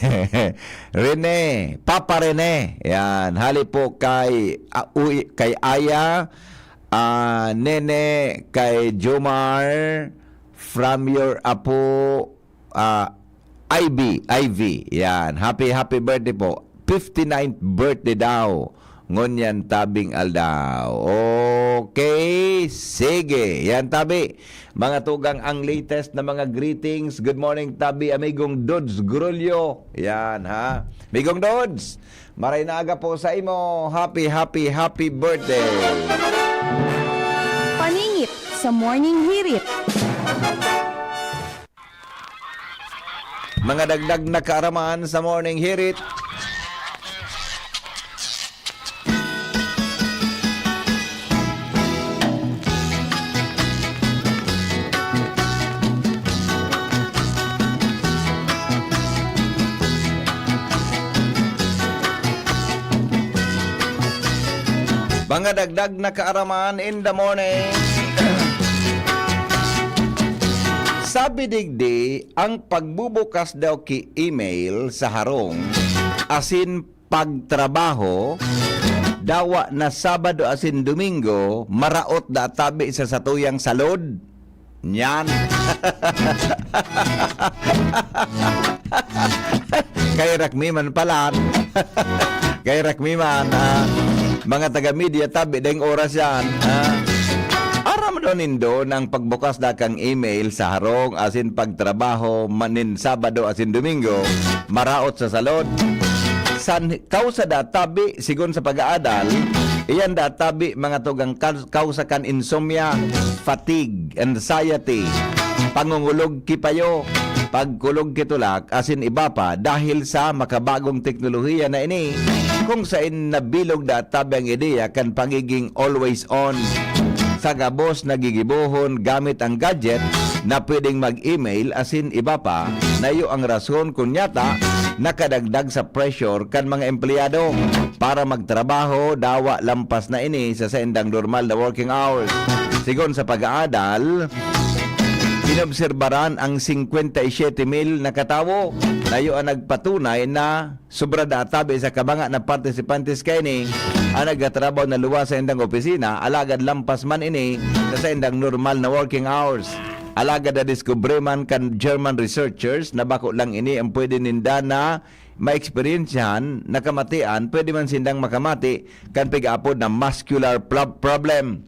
Rene, Papa Rene. Yan, hali po kay, ah, uy, kay Aya, ah, Nene, kay Jomar, from your apo, ah, Ivy, Ivy. Yan, happy, happy birthday po. Fifty-ninth birthday daw ngunyan tabing aldaw. Okay, sige. Yan, tabi. Mga tugang, ang latest na mga greetings. Good morning, tabi, amigong Dods Grulio. Yan, ha? Amigong Dods, maray na aga po sa imo. Happy, happy, happy birthday. Paningit sa Morning Hirit. Mga dagdag na kaaraman sa Morning Hirit. Mga dagdag na kaaraman in the morning. Sabi digdi, ang pagbubukas daw ki email sa harong asin pagtrabaho, dawa na Sabado asin Domingo, maraot da tabi sa satuyang salod. Nyan. Kay Rakmi man palan. Kay Rakmi man, ah, mga taga-media, tabi, daing oras yan, ah. Aram daw nindo na ang pagbukas da kang email sa harong asin pagtrabaho manin Sabado asin Domingo, maraot sa salod. San kausa da tabi, sigon sa pag-aadal, iyan da tabi, mga tugang kal-, kausa kan insomnia, fatigue, anxiety, pangungulog ki payo, pagkulog ki tulak, asin iba pa, dahil sa makabagong teknolohiya na ini, kung sain nabilog da tabi ang ideya kan pagiging always on. Sa gabos na gigibohon gamit ang gadget na pwedeng mag-email asin iba pa, na iyo ang rason kun nyata nakadagdag sa pressure kan mga empleyado para magtrabaho dawa lampas na ini sa saindang normal na working hours. Sigon sa pag-aadal, Inobserbaran ang singkwenta y siyete mil na katawo. Nayo ang nagpatunay na sobra da tabi sa kabanga na partisipantes kaini ang nagtatrabaho na luwas sa indang opisina, alagad lampas man ini sa saindang normal na working hours. Alagad nadiskubre man kan German researchers na bako lang ini ang pwede ninda na maeksperiensyahan na kamatian, pwede man sindang makamati kan pig-aapod na muscular prob-, problem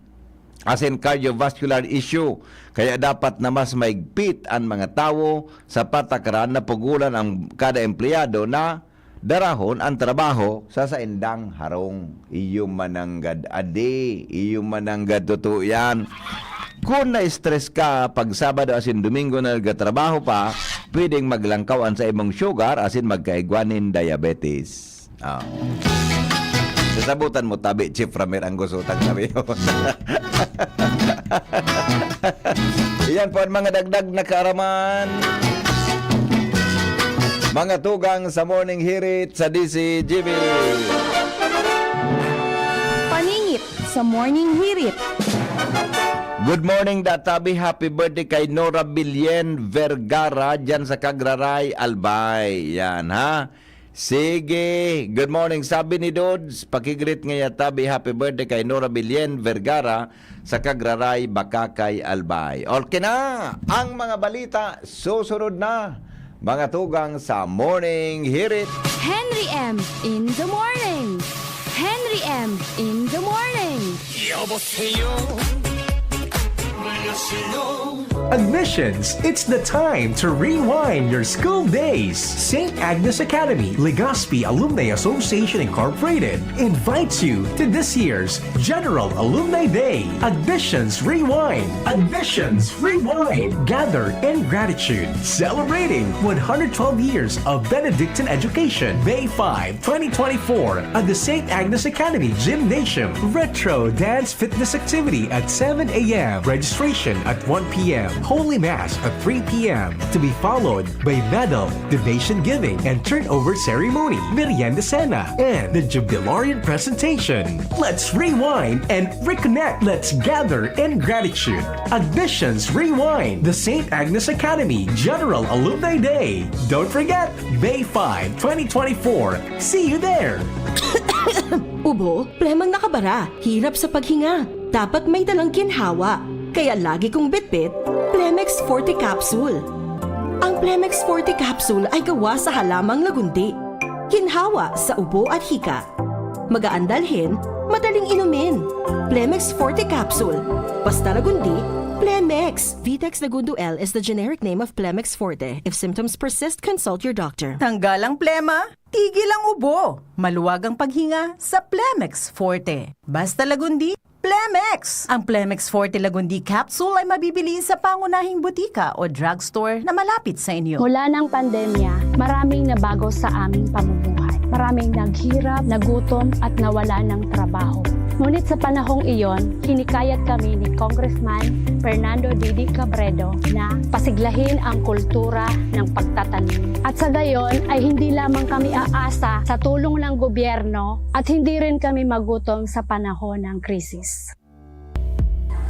asin cardiovascular issue. Kaya dapat na mas mahigpit an mga tawo sa patakaran na pugolan ang kada empleyado na darahon ang trabaho sa saindang harong. Iyo mananggad adi, iyo mananggad totoo yan. Kun na-stress ka pag Sabado asin Domingo na nagtatrabaho pa, pwedeng maglangkaw an sa imong sugar asin magkaigwa nin diabetes. Ah. Sasabutan mo, tabi, Chief Ramir, ang gusutang sabi mo. Iyan po ang mga dagdag na kaaraman. Mga tugang sa Morning Hirit sa D C G B. Paningit sa Morning Hirit. Good morning, Databi. Happy birthday kay Nora Bilyen Vergara dyan sa Cagraray, Albay. Yan, ha? Sige. Good morning. Sabi ni Dods, pakigreet ngaya tabi, happy birthday kay Nora Bilyen Vergara sa Cagraray, Bacacay, Albay. Okay na. Ang mga balita, susunod na. Mga tugang sa Morning Hirit. Henry M in the morning. Henry M in the morning. 여보세요. 안녕하세요. Admissions, it's the time to rewind your school days. Saint Agnes Academy, Legazpi Alumni Association Incorporated invites you to this year's General Alumni Day. Admissions Rewind. Admissions Rewind. Gather in gratitude. Celebrating one hundred twelve years of Benedictine education. May five, twenty twenty-four at the Saint Agnes Academy Gymnasium. Retro Dance Fitness Activity at seven a m. Registration at one p m. Holy Mass at three p m. To be followed by medal, donation giving, and turnover ceremony, merienda cena, and the Jubilarian presentation. Let's rewind and reconnect. Let's gather in gratitude. Admissions Rewind. The Saint Agnes Academy General Alumni Day. Don't forget, May five, twenty twenty-four. See you there! Ubo, plemang nakabara, hirap sa paghinga. Dapat may dalang ginhawa. Kaya lagi kong bitbit, Plemex Forte Capsule. Ang Plemex Forte Capsule ay gawa sa halamang lagundi. Ginhawa sa ubo at hika. Magaan dalhin, madaling inumin. Plemex Forte Capsule. Basta Lagundi, Plemex. Vitex Lagundo L is the generic name of Plemex Forte. If symptoms persist, consult your doctor. Tanggal ang plema, tigil ang ubo. Maluwag ang paghinga sa Plemex Forte. Basta Lagundi, Plemex! Ang Plemex Forte Lagundi Capsule ay mabibili sa pangunahing butika o drugstore na malapit sa inyo. Mula ng pandemya, maraming nabago sa aming pamumuhay. Maraming naghirap, nagutom, at nawala ng trabaho. Ngunit sa panahong iyon, hinikayat kami ni Congressman Fernando Didi Cabredo na pasiglahin ang kultura ng pagtatanim. At sa gayon ay hindi lamang kami aasa sa tulong ng gobyerno at hindi rin kami magutom sa panahon ng krisis.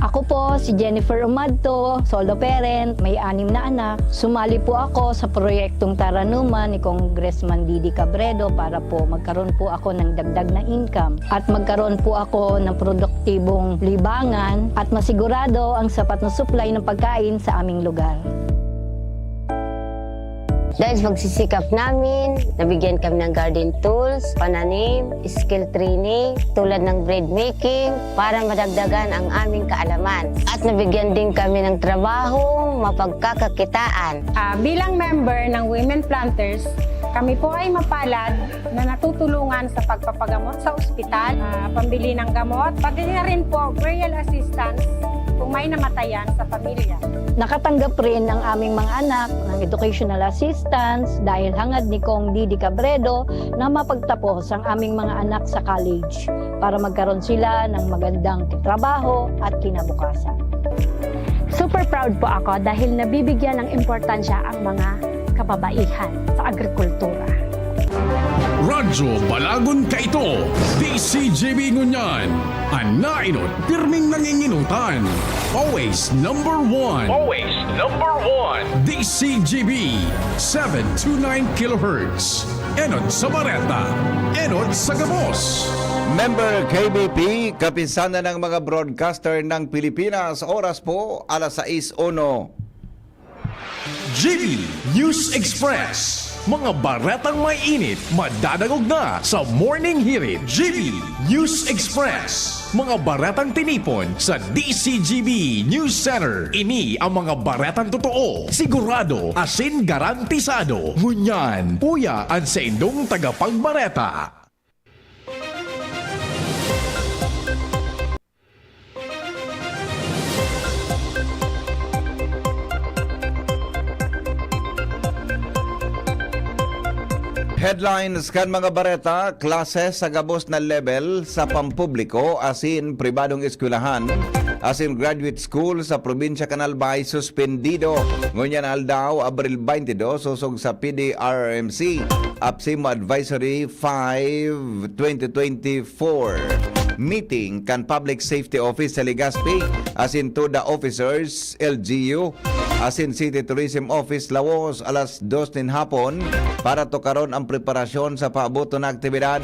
Ako po si Jennifer Umadto, solo parent, may anim na anak. Sumali po ako sa proyektong Taranuman ni Congressman Didi Cabredo para po magkaroon po ako ng dagdag na income at magkaroon po ako ng produktibong libangan at masigurado ang sapat na supply ng pagkain sa aming lugar. Dahil sa pagsisikap namin, nabigyan kami ng garden tools, pananim, skill training, tulad ng bread making, para madagdagan ang aming kaalaman. At nabigyan din kami ng trabaho, mapagkakakitaan. Ah, bilang member ng Women Planters, kami po ay mapalad na natutulungan sa pagpapagamot sa ospital, ah, pambili ng gamot, pati na rin po burial assistance kung may namatayan sa pamilya. Nakatanggap rin ang aming mga anak ng educational assistance dahil hangad ni Cong Didi Cabredo na mapagtapos ang aming mga anak sa college para magkaroon sila ng magandang trabaho at kinabukasan. Super proud po ako dahil nabibigyan ng importansya ang mga kababaihan sa agrikultura. Run Radyo Balagon kaito, D C G B ngunyan. An nainot, pirming nanginginutan. Always number one. Always number one. D C G B, seven two nine kilohertz. Enot sa bareta, enot sa gabos. Member K B P, kapisanan ng mga broadcaster ng Pilipinas. Oras po, alas sais uno. G B News Express. Mga baretang may init, madadangog na sa Morning Hirit. G B News Express. Mga baretang tinipon sa D C G B News Center. Ini ang mga baretang totoo, sigurado, asin garantisado. Ngunyan, uya an saindong tagapagbareta. Headlines kan mga bareta: klase sa gabos na level sa pampubliko asin pribadong eskwelahan asin graduate school sa probinsya kan Albay suspendido. Ngunyan aldaw, Abril twenty-two, sosog sa P D R R M C, APSEMO Advisory five twenty twenty-four meeting kan Public Safety Office sa Legazpi asin TODA officers, L G U, asin City Tourism Office Laos, alas dos nin hapon, para tukaron ang preparasyon sa paaboton na aktibidad.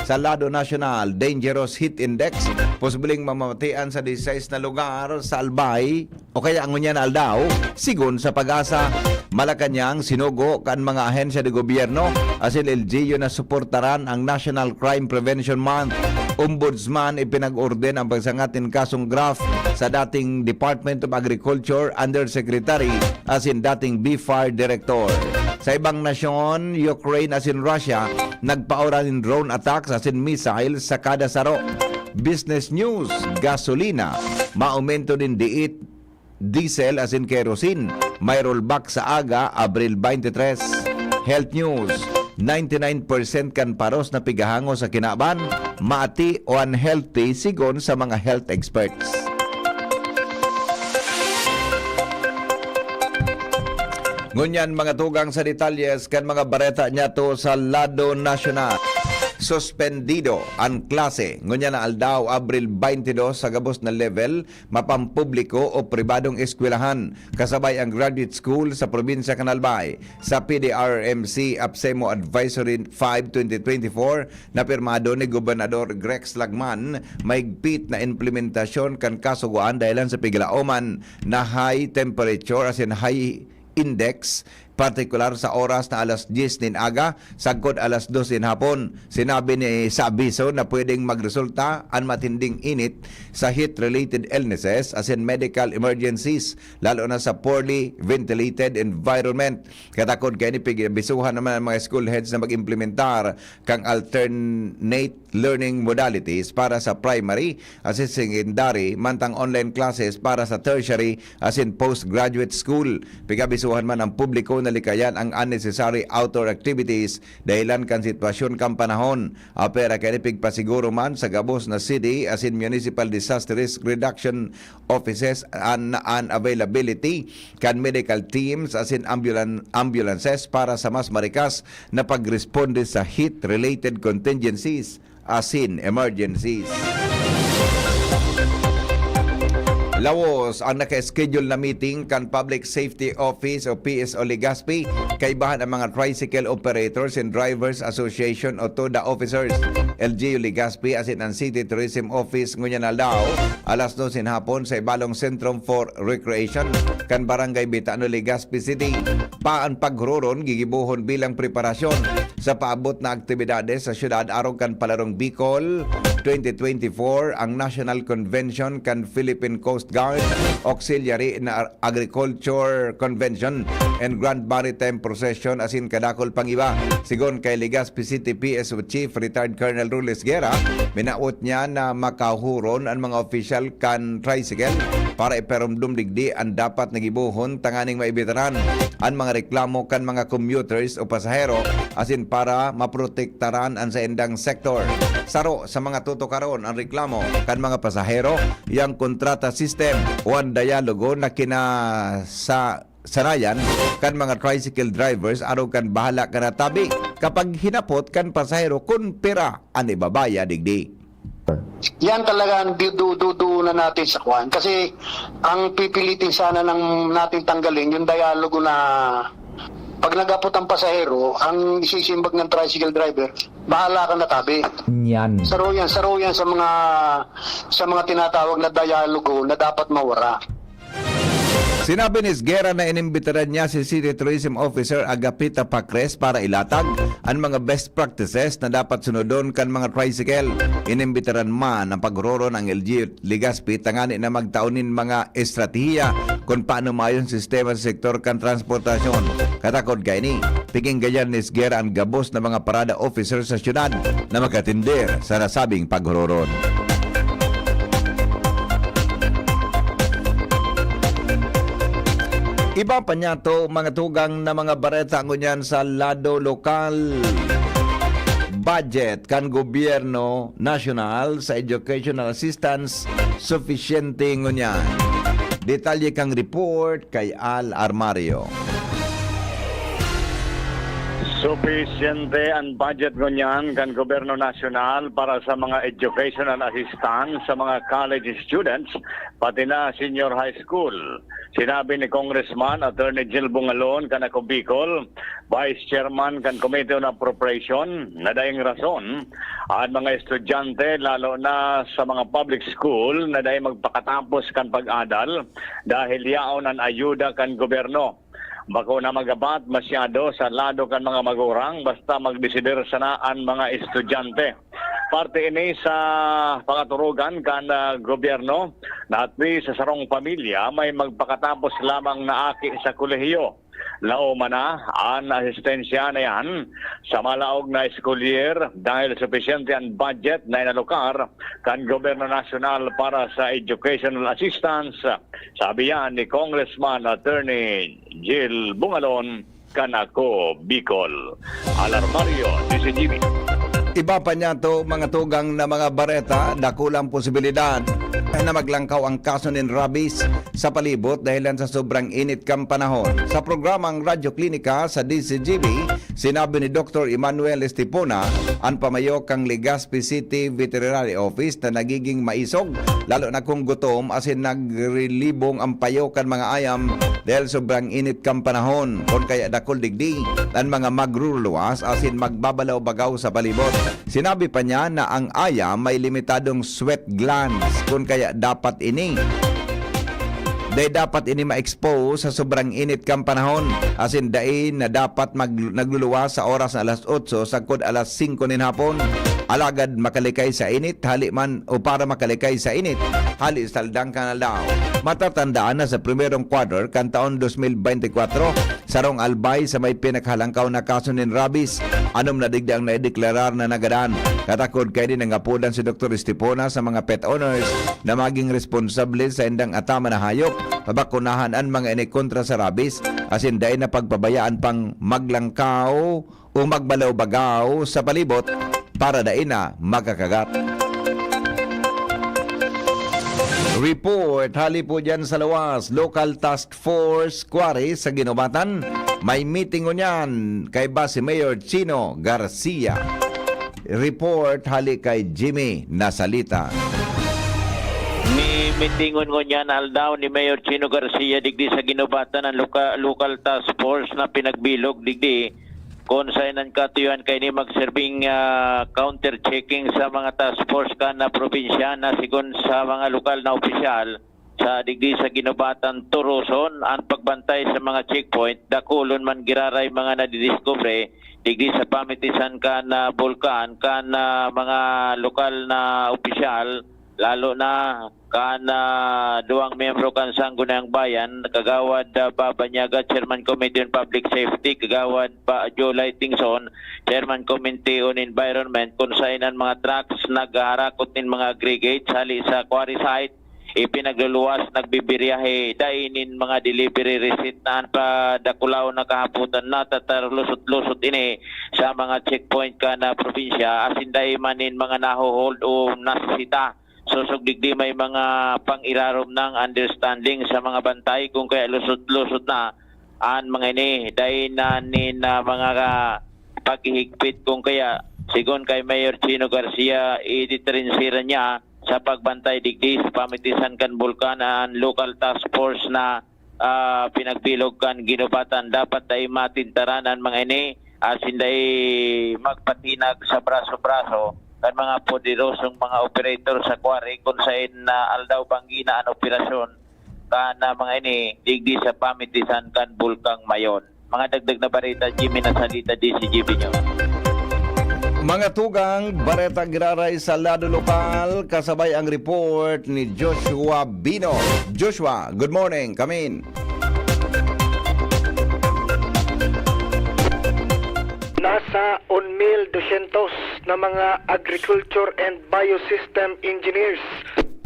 Sa lado nasyonal, dangerous heat index, posibleng mamatian sa disisais na lugar sa Albay o kaya ngunyan aldaw, sigon sa PAGASA. Malacañang, sinugo kan mga ahensya de gobyerno asin L G U na suportaran ang National Crime Prevention Month. Ombudsman, ipinag-orden ang pagsangat nin kasong graft sa dating Department of Agriculture Undersecretary asin dating BFAR Director. Sa ibang nasyon, Ukraine asin Russia nagpaora nin drone attacks asin missiles sa kada saro. Business news: gasolina, maomento nin diit, diesel asin kerosene. May rollback sa aga, Abril twenty-three. Health news: ninety-nine percent kan paros na pigahangos sa kinaban, maati o unhealthy, sigon sa mga health experts. Ngunyan, mga tugang sa detalyes kan mga bareta niyato sa lado nasyonal. Suspendido an klase ngunyan na aldaw, Abril twenty-two, sa gabos na level, mapampubliko o pribadong eskwelahan, kasabay ang graduate school sa probinsya kan Albay. Sa P D R R M C APSEMO Advisory five twenty twenty-four, na pirmado ni Gobernador Grex Lagman, mahigpit na implementasyon kan kasugoan dahelan sa piglaoman na high temperature asin high index, partikular sa oras na alas dyes nin aga sagkod alas dos nin hapon. Sinabi ni sa abiso na pwedeng magresulta an matinding init sa heat-related illnesses asin medical emergencies, lalo na sa poorly ventilated environment. Katakod kaini, pig-abisuhan naman ang mga school heads na mag-implementar kan alternate learning modalities para sa primary asin secondary, mantang online classes para sa tertiary asin postgraduate school. Pig-abisuhan man ang publiko na likayan ang unnecessary outdoor activities dahelan kan sitwasyon kan panahon. Apwera kaini, pigpasiguro man sa gabos na city asin municipal disaster risk reduction offices an, an availability kan medical teams asin ambulan-, ambulances para sa mas marikas na pagresponde sa heat-related contingencies asin emergencies. Laos ang naka-schedule na meeting kan Public Safety Office o P S O Legazpi, kaibahan ang mga Tricycle Operators and Drivers Association o TODA officers, L G U Legazpi asin ang City Tourism Office ngunyan aldaw, alas dos nin hapon, sa Ibalong Centrum for Recreation kan Barangay Bitano, Legazpi City. Pa an paghuroron gigibohon bilang preparasyon sa paabot na aktibidades sa syudad arog kan Palarong Bicol twenty twenty-four, ang National Convention kan Philippine Coast Guard, Auxiliary na Agriculture Convention and Grand Maritime Procession asin kadakul pang iba. Sigon kay Legazpi City P S O Chief Retired Colonel Rules Guerra, minawot niya na makahuron an mga opisyal kan tricycle para iparumdom digdi an dapat na gibohon tanganing maibitaran an mga reklamo kan mga commuters o pasahero asin para maprotektaran an saindang sektor. Saro sa mga tutukaron an reklamo kan mga pasahero, yang kontrata system o an dialogo na kinasa-, sanayan kan mga tricycle drivers arog kan bahala kan natabi kapag hinapot kan pasahero kun pira an ibabayad digdi. Yan talaga ang du- du- du- duunan natin sa kwan. Kasi ang pipilitin sana ng natin tanggalin, yung dialogo na pag nagapot ang pasahero, ang isisimbag ng tricycle driver, bahala ka na tabi. Yan. Saro yan, saro yan sa mga sa mga tinatawag na dialogo na dapat mawara. Sinabi ni Esguerra na inimbitaran niya si City Tourism Officer Agapita Pacres para ilatag an mga best practices na dapat sunodon kan mga tricycle. Inimbitaran man ang paghuroron ang L G U Legazpi tangani na magtao nin mga estratehiya kun paano maayos ang sistema sa sektor kan transportasyon. Katakod kaini, piginggayan ni Esguerra an gabos na mga parada officer sa syudad na makatender sa nasabing paghuroron. Iba pa niyato, mga tugang na mga bareta ngunyan sa lado lokal. Budget kan gobyerno nasyonal sa educational assistance, sufisyente ngunyan. Detalye kang report kay Al Armario. Supisyente an budget ngunyan kan gobyerno nasyonal para sa mga educational assistance sa mga college students, pati na senior high school. Sinabi ni Congressman Attorney Jill Bungalon kan Ako Bicol, Vice Chairman kan Committee on Appropriation, na daing rason an mga estudyante, lalo na sa mga public school, na dai magpakatapos kan pag-adal dahil yaon an ayuda kan gobyerno. Bako na magabat masyado sa lado kan mga magurang, basta magdesider sana an mga estudyante. Parte ini sa pangaturugan kan ah, gobyerno na at least sa sarong pamilya may magpakatapos lamang na aki sa kolehiyo. Laoman na an asistensya na yan sa malaog na school year dahil supisyente an budget na inalokar kan gobyerno nasyonal para sa educational assistance. Sabi yan ni Congressman Attorney Jill Bungalon kan Ako Bicol. Alarmario, D C G B. Iba pa niyato, mga tugang na mga bareta, dakulang posibilidad na maglangkaw ang kaso nin rabies sa palibot dahilan sa sobrang init kan panahon. Sa programang Radyo Klinika sa D C G B, sinabi ni Doktor Emmanuel Estipona, an pamayo kan Legazpi City Veterinary Office, na nagiging maisog, lalo na kung gutom asin nagrelibong ang payo kan mga ayam dahil sobrang init kan panahon. Kun kaya dakul digdi an mga magruruluwas asin magbabalaw-bagaw sa palibot. Sinabi pa niya na ang ayam may limitadong sweat glands, kun kaya dapat ini dai dapat ini ma-expose sa sobrang init kan panahon, asin dai na dapat mag-, nagluluwas sa oras na alas otso sagkod alas singko nin hapon. Alagad makalikay sa init, hali man o para makalikay sa init, hali sa taldang kan aldaw. Matatandaan na sa primerong quarter kan taon dos mil bente kwatro, sarong albay sa may pinakahalangkaw na kaso nin rabies, anom na digdi ang naideklarar na nagadan. Katakod kaini, nangapodan si Doktor Estipona sa mga pet owners na maging responsable sa indang ataman na hayop. Pabakunahan an mga ini kontra sa rabies, asin dai na pagpabayaan pang maglangkaw o magbalaw-bagaw sa palibot para dai na magkakagat. Report hali po dyan sa lawas, Local Task Force Quarry sa Guinobatan. May meeting ngunyan kaiba si Mayor Chino Garcia. Report hali kay Jimmy Nasalita. Mimitingon ngunyan aldaw ni Mayor Chino Garcia digdi sa Guinobatan ang loka-, local task force na pinagbilog digdi kun saen an katuyuan kaini magserbing ah, counter-checking sa mga task force kan na probinsya na sigon sa mga lokal na opisyal sa digdi sa Guinobatan, Turuson an pagbantay sa mga checkpoint. Dakulon man giraray mga nadidiskubre digdi sa pamitisan kan ah, bulkan kan ah, mga lokal na opisyal, lalo na kan ah, duwang miyembro kan Sangguniang Bayan, Kagawad ah, Baba Niaga, Chairman Committee on Public Safety, Kagawad Ba Joe Lightingson, Chairman Committee on Environment, kun saen an mga trucks naghaharakot nin mga aggregates hali sa quarry site, ipinagluluwas, nagbibiyahe, dai nin mga delivery receipt na an padakulaw na kahapotan, natatarlusot-lusot ini sa mga checkpoint kan ah, probinsya, asin dai man nin mga naho-hold o nasisita. Sosog digdi may mga pang-irarom nang understanding sa mga bantay, kun kaya lusot-lusot na an mga ini. Dai na nin ah, mga ka-, paghihigpit. Kung kaya, sigon kay Mayor Chino Garcia, iditrensiran niya sa pagbantay digdi sa pamitisan kan bulkan an local task force na, ah, pinagbilog kan ginubatan. Dapat dai matintaran an mga ini, asin dai magpatinag sa braso-braso kan mga poderosong mga operator sa quarry, kun saen na aldaw banggi na an operasyon kan, ah, mga ini digdi sa pamitisan kan Bulkang Mayon. Mga dagdag na bareta, Jimmy Nasalita, D C G B News. Mga tugang, bareta giraray sa lado lokal, kasabay ang report ni Joshua Bino. Joshua, good morning. Come in. Nasa un mil dosyentos na mga agriculture and biosystem engineers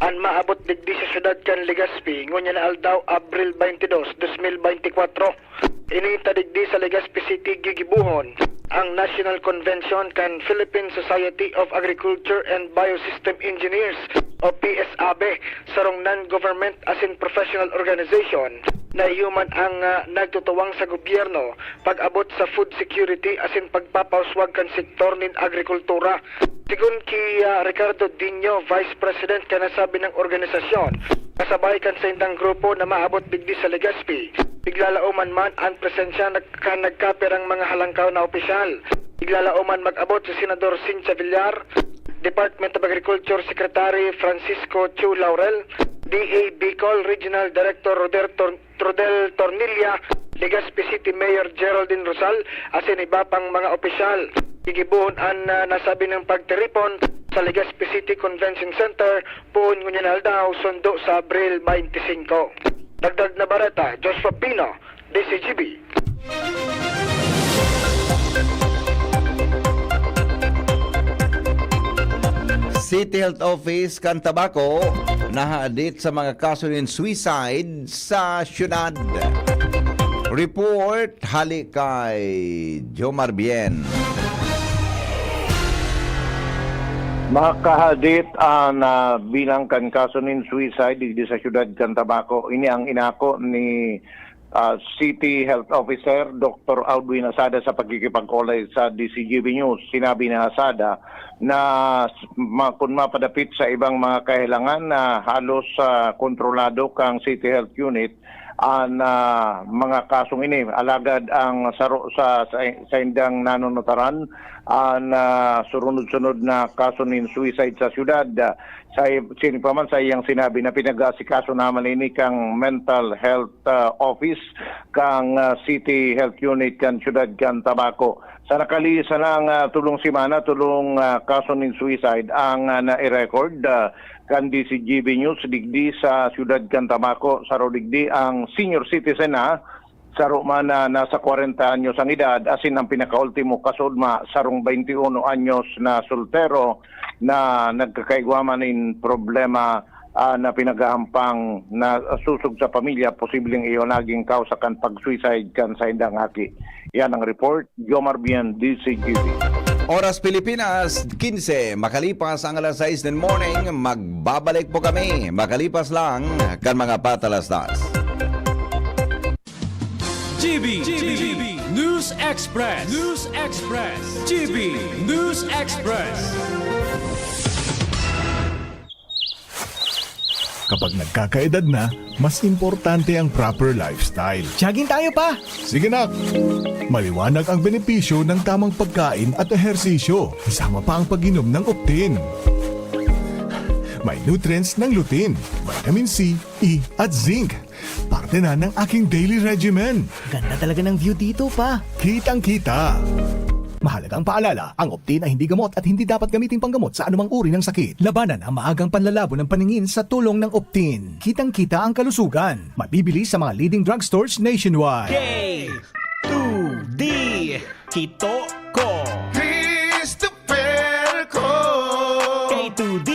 an maabot digdi sa siyudad kan Legazpi, ngunyan na aldaw, Abril twenty-two, dos mil benti kwatro. Ini ta digdi sa Legazpi City gigibohon ang National Convention kan Philippine Society of Agriculture and Biosystem Engineers o P S A B, sarong non-government asin professional organization na iyo man ang, ah, nagtutuwang sa gobyerno pag-abot sa food security asin pagpapauswag kan sektor nin agrikultura. Sigon ki, ah, Ricardo Dinho, Vice President kan nasabing organisasyon, kasabay kan saindang grupo na maabot digdi sa Legazpi, piglalaoman man an presensya nag-, kan nagkapirang mga halangkaw na opisyal. Piglalaoman mag-abot si Senador Cynthia Villar, Department of Agriculture Secretary Francisco Chu Laurel, D A Bicol Regional Director Roder Tor-, Rodel Tornilla, Legazpi City Mayor Geraldine Rosal, asin iba pang mga opisyal. Gigibohon an, ah, nasabi ning pagtiripon sa Legazpi City Convention Center, poon ngunyan na aldaw, sundo sa Abril twenty-five. Dagdag na bareta, Joshua Pino, D C G B. City Health Office kan Tabaco nahadit sa mga kaso nin suicide sa syudad. Report hali kay Jomar Bien. Makahadit an, ah, bilang kan kaso nin suicide digdi sa syudad kan Tabaco. Ini ang inako ni, ah, City Health Officer Doktor Audwin Asada sa pakikipag-olay sa D C G B News. Sinabi ni Asada na s-, ma-, kun mapadapit sa ibang mga kahelangan na halos, ah, kontrolado kang City Health Unit an, ah, mga kasong ini. Alagad ang saro sa, sa, saindang nanunutaran, an, ah, surunod-sunod na kaso nin suicide sa syudad. Sa, sini pa man sa iyang sinabi na pinag-aasikaso naman ini kang mental health, ah, office kang, ah, City Health Unit kan syudad kan Tabaco. Sa nakalihis na nga tolong semana, tolong, ah, kaso nin suicide ang, ah, nai-record, ah, kan D C G B News digdi sa syudad kan Tabaco. Saro digdi ang senior citizen na saro man na nasa kwarenta anyos ang edad, asin ang pinakaultimo kasaudma, sarong baynti uno anyos na soltero na nagkakaigwa man nin problema, ah, na pinaghahampang na sosog sa pamilya, posibleng iyo nagin kausa kan pag-suicide kan saindang aki. Yan ang report, Jomar Bien, D C G B. Oras Pilipinas, kinse, makalipas ang alas sais nin morning, magbabalik po kami makalipas lang kan mga patalastas. G B, G B, News Express, News Express, G B News Express. Kapag nagkakaedad na, mas importante ang proper lifestyle. Jogging tayo, pa! Sige, nak! Maliwanag ang benepisyo ng tamang pagkain at ehersisyo, kasama pa ang pag-inom ng Optin. May nutrients ng lutein, vitamin C, E, at zinc. Parte na ng aking daily regimen. Ganda talaga ng view dito, pa. Kitang-kita. Mahalagang paalala, ang Optin ay hindi gamot at hindi dapat gamiting panggamot sa anumang uri ng sakit. Labanan ang maagang panlalabo ng paningin sa tulong ng Optin. Kitang-kita ang kalusugan. Mabibili sa mga leading drugstores nationwide. K two D, Kito Ko. Christopher Ko. K two D,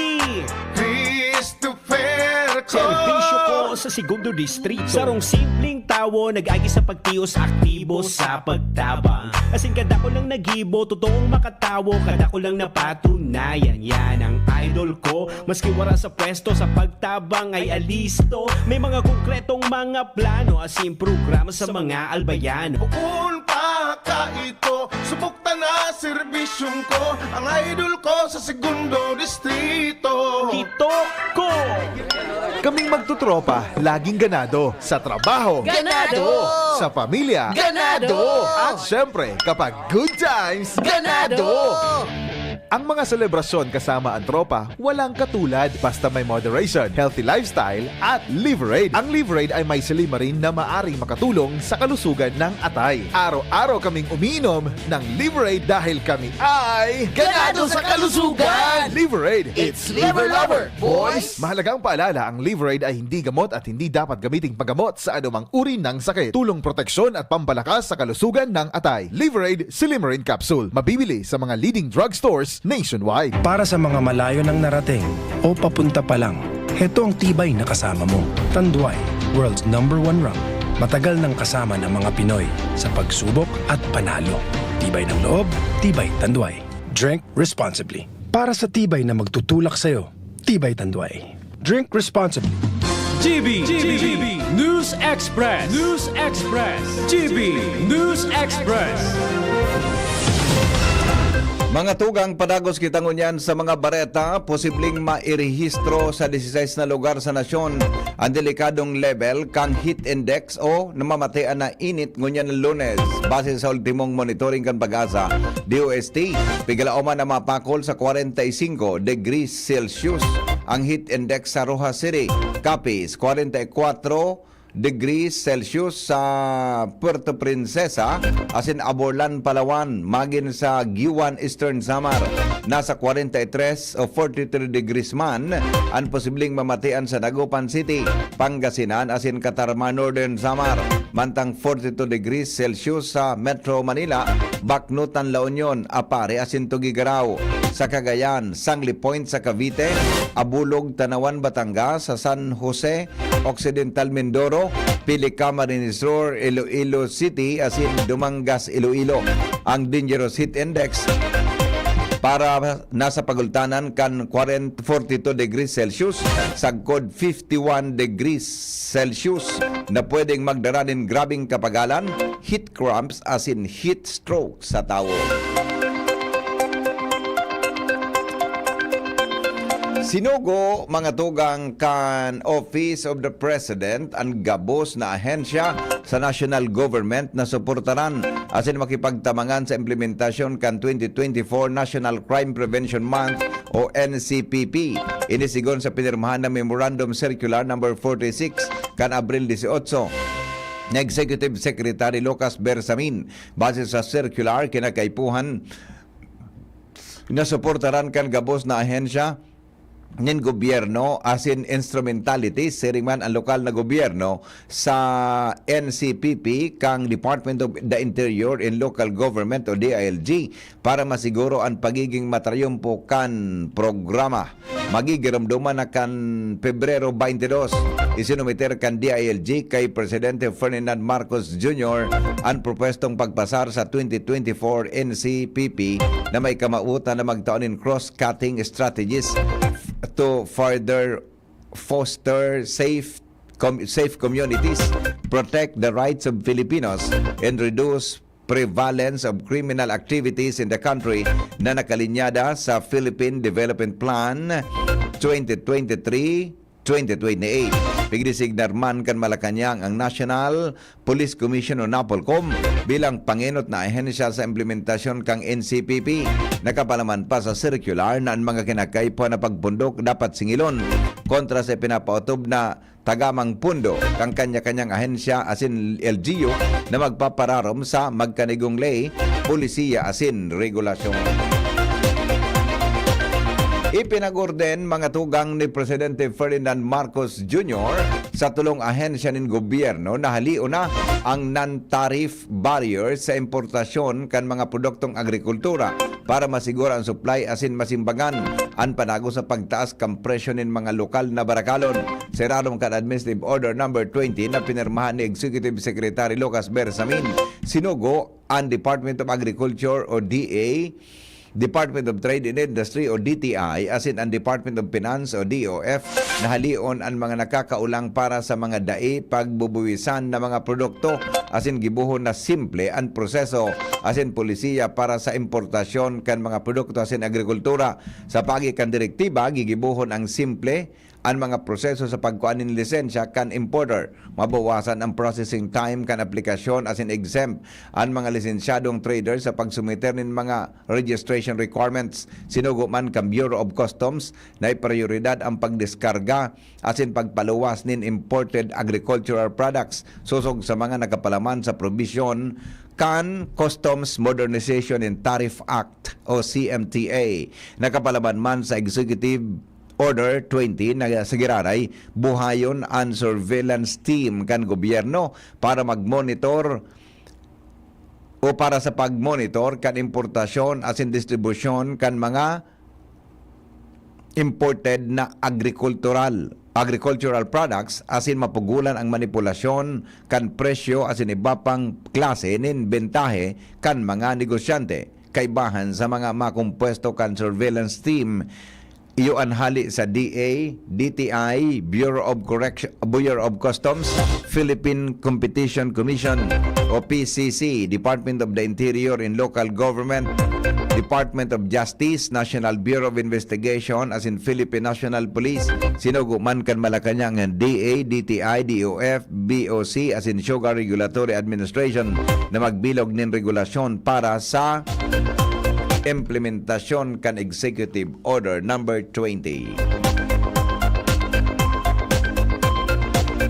Christopher Ko. Serbisyo ko sa Segundo Distrito. Sarong simpleng tawo, nag-agi sa pagtios, aktibo sa pagtabang. Asin kadakul lang nagibo, totoong makatawo, kadakul lang napatunayan. Yan ang idol ko, maski wara sa pwesto, sa pagtabang ay alisto. May mga konkretong mga plano, asin programa sa mga albayano. Bukon pa Kaito, subok ta na serbisyong ko, ang idol ko sa segundo distrito. Tito ko! Kaming magtutropa, laging ganado. Sa trabaho. Ganado! Sa pamilya. Ganado! At syempre, kapag good times. Ganado! Ang mga selebrasyon kasama ang tropa, walang katulad basta may moderation, healthy lifestyle, at Liverade. Ang Liverade ay may silymarin na maaring makatulong sa kalusugan ng atay. Araw-araw kaming umiinom ng Liverade dahil kami ay Ganado sa kalusugan! Liverade! It's Liver Lover, boys! Mahalagang paalala, ang Liverade ay hindi gamot at hindi dapat gamiting paggamot sa anumang uri ng sakit. Tulong proteksyon at pampalakas sa kalusugan ng atay. Liverade Silymarin Capsule. Mabibili sa mga leading drugstores nationwide. Para sa mga malayo nang narating o papunta pa lang, heto ang tibay na kasama mo. Tanduay, world's number one rum. Matagal nang kasama ng mga Pinoy sa pagsubok at panalo. Tibay ng loob, tibay Tanduay. Drink responsibly. Para sa tibay na magtutulak sa'yo, tibay Tanduay. Drink responsibly. G B, G B, News Express, News Express, G B, News Express. Mga tugang, padagos kita ngunyan sa mga bareta. Posibleng mairehistro sa dieciséis na lugar sa nasyon ang delikadong level kan heat index o namamatean na init ngunyan na Lunes, base sa ultimong monitoring kan PAGASA, D O S T. Pigalaoman na mapakol sa kwarenta y singko degrees Celsius ang heat index sa Roxas City, Capiz, kwarenta y kwatro degrees Celsius sa Puerto Princesa, asin Aborlan, Palawan, magin sa Guiuan, Eastern Samar, nasa kwarenta y tres o forty-three degrees man an posibleng mamatean sa Dagupan City, Pangasinan, asin Catarman, Northern Samar, mantang forty-two degrees Celsius sa Metro Manila, Bacnotan, La Union, Aparri, asin Tuguegarao. Sa Cagayan, Sangley Point sa Cavite, Abulog, Tanauan, Batangas, sa San Jose, Occidental Mindoro, Pili, Camarines Sur, Iloilo City, asin Dumangas, Iloilo. Ang dangerous heat index para nasa pagultanan kan kwarenta, forty-two degrees Celsius, sagkod fifty-one degrees Celsius, na pwedeng magdara nin grabeng kapagalan, heat cramps, asin heat stroke sa tawo. Sinugo, mga tugang, kan Office of the President an gabos na ahensya sa national government na suportaran asin makipagtabangan sa implementasyon kan twenty twenty-four National Crime Prevention Month o N C P P. Ini sigon sa pinirmahan na Memorandum Circular Number forty-six kan Abril dieciocho na Executive Secretary Lucas Bersamin. Base sa circular, kinakaipuhan na suportaran kan gabos na ahensya nin gobyerno asin instrumentalities, siring man an lokal na gobyerno sa N C P P kan Department of the Interior and Local Government o D I L G para masiguro an pagiging matrayumpo kan programa. Magigiromdoman na kan Pebrero twenty-two, isinumiter kan D I L G kay Presidente Ferdinand Marcos Junior an propwestong pagpasar sa twenty twenty-four N C P P na may kamawot na magtao nin cross-cutting strategies to further foster safe com- safe communities, protect the rights of Filipinos, and reduce prevalence of criminal activities in the country na nakalinyada sa Philippine Development Plan twenty twenty-three twenty twenty-eight. Pigdisignar man kan Malacañang ang National Police Commission o NAPOLCOM bilang pangenot na ahensya sa implementasyon kan N C P P. Nakapalaman pa sa circular na ang mga kinakaipuhan na pagpundok dapat singilon kontra sa pinapaotob na tagamang pundo kan kanya-kanyang ahensya asin L G U na magpapararom sa magkanigong ley, polisiya asin regulasyon. Ipinag-orden, mga tugang, ni Presidente Ferdinand Marcos Junior sa tolong ahensya nin gobyerno na halion na ang non-tariff barriers sa importasyon kan mga produktong agrikultura para masiguro ang supply asin masimbagan an panago sa pagtaas kan presyo nin mga lokal na barakalon. Sa irarom kan Administrative Order Number twenty na pinirmahan ni Executive Secretary Lucas Bersamin, sinugo an Department of Agriculture o D A Department of Trade and Industry o D T I asin ang Department of Finance o D O F nahalion an mga nakakaulang para sa mga dai pagbubuwisan na mga produkto asin gibohon na simple an proseso asin polisiya para sa importasyon kan mga produkto asin agrikultura. Sa paagi kan direktiba, gigibohon ang simple an mga proseso sa pagkua nin lisensya kan importer. Mabawasan ang processing time kan aplikasyon asin exempt an mga lisensyadong trader sa pagsumiter nin mga registration requirements. Sinugo man kan Bureau of Customs na prioridad ang pagdiskarga asin pagpaluwas nin imported agricultural products sosog sa mga nakapalaman sa probisyon kan Customs Modernization and Tariff Act o C M T A. Nakapalaman man sa Executive Order twenty na sa giraray, buhayon an surveillance team kan gobyerno para mag-monitor o para sa pag-monitor kan importasyon asin distribusyon kan mga imported na agrikultural, agricultural products asin mapugolan ang manipulasyon kan presyo asin iba pang klase nin bentahe kan mga negosyante. Kaibahan sa mga makompuesto kan surveillance team, iyo an hali sa D A, D T I, Bureau of Correction, Bureau of Customs, Philippine Competition Commission o P C C, Department of the Interior and Local Government, Department of Justice, National Bureau of Investigation asin Philippine National Police. Sinugo man kan Malacañang ang D A, D T I, D O F, B O C asin Sugar Regulatory Administration na magbilog nin regulasyon para sa implementasyon kan Executive Order Number twenty.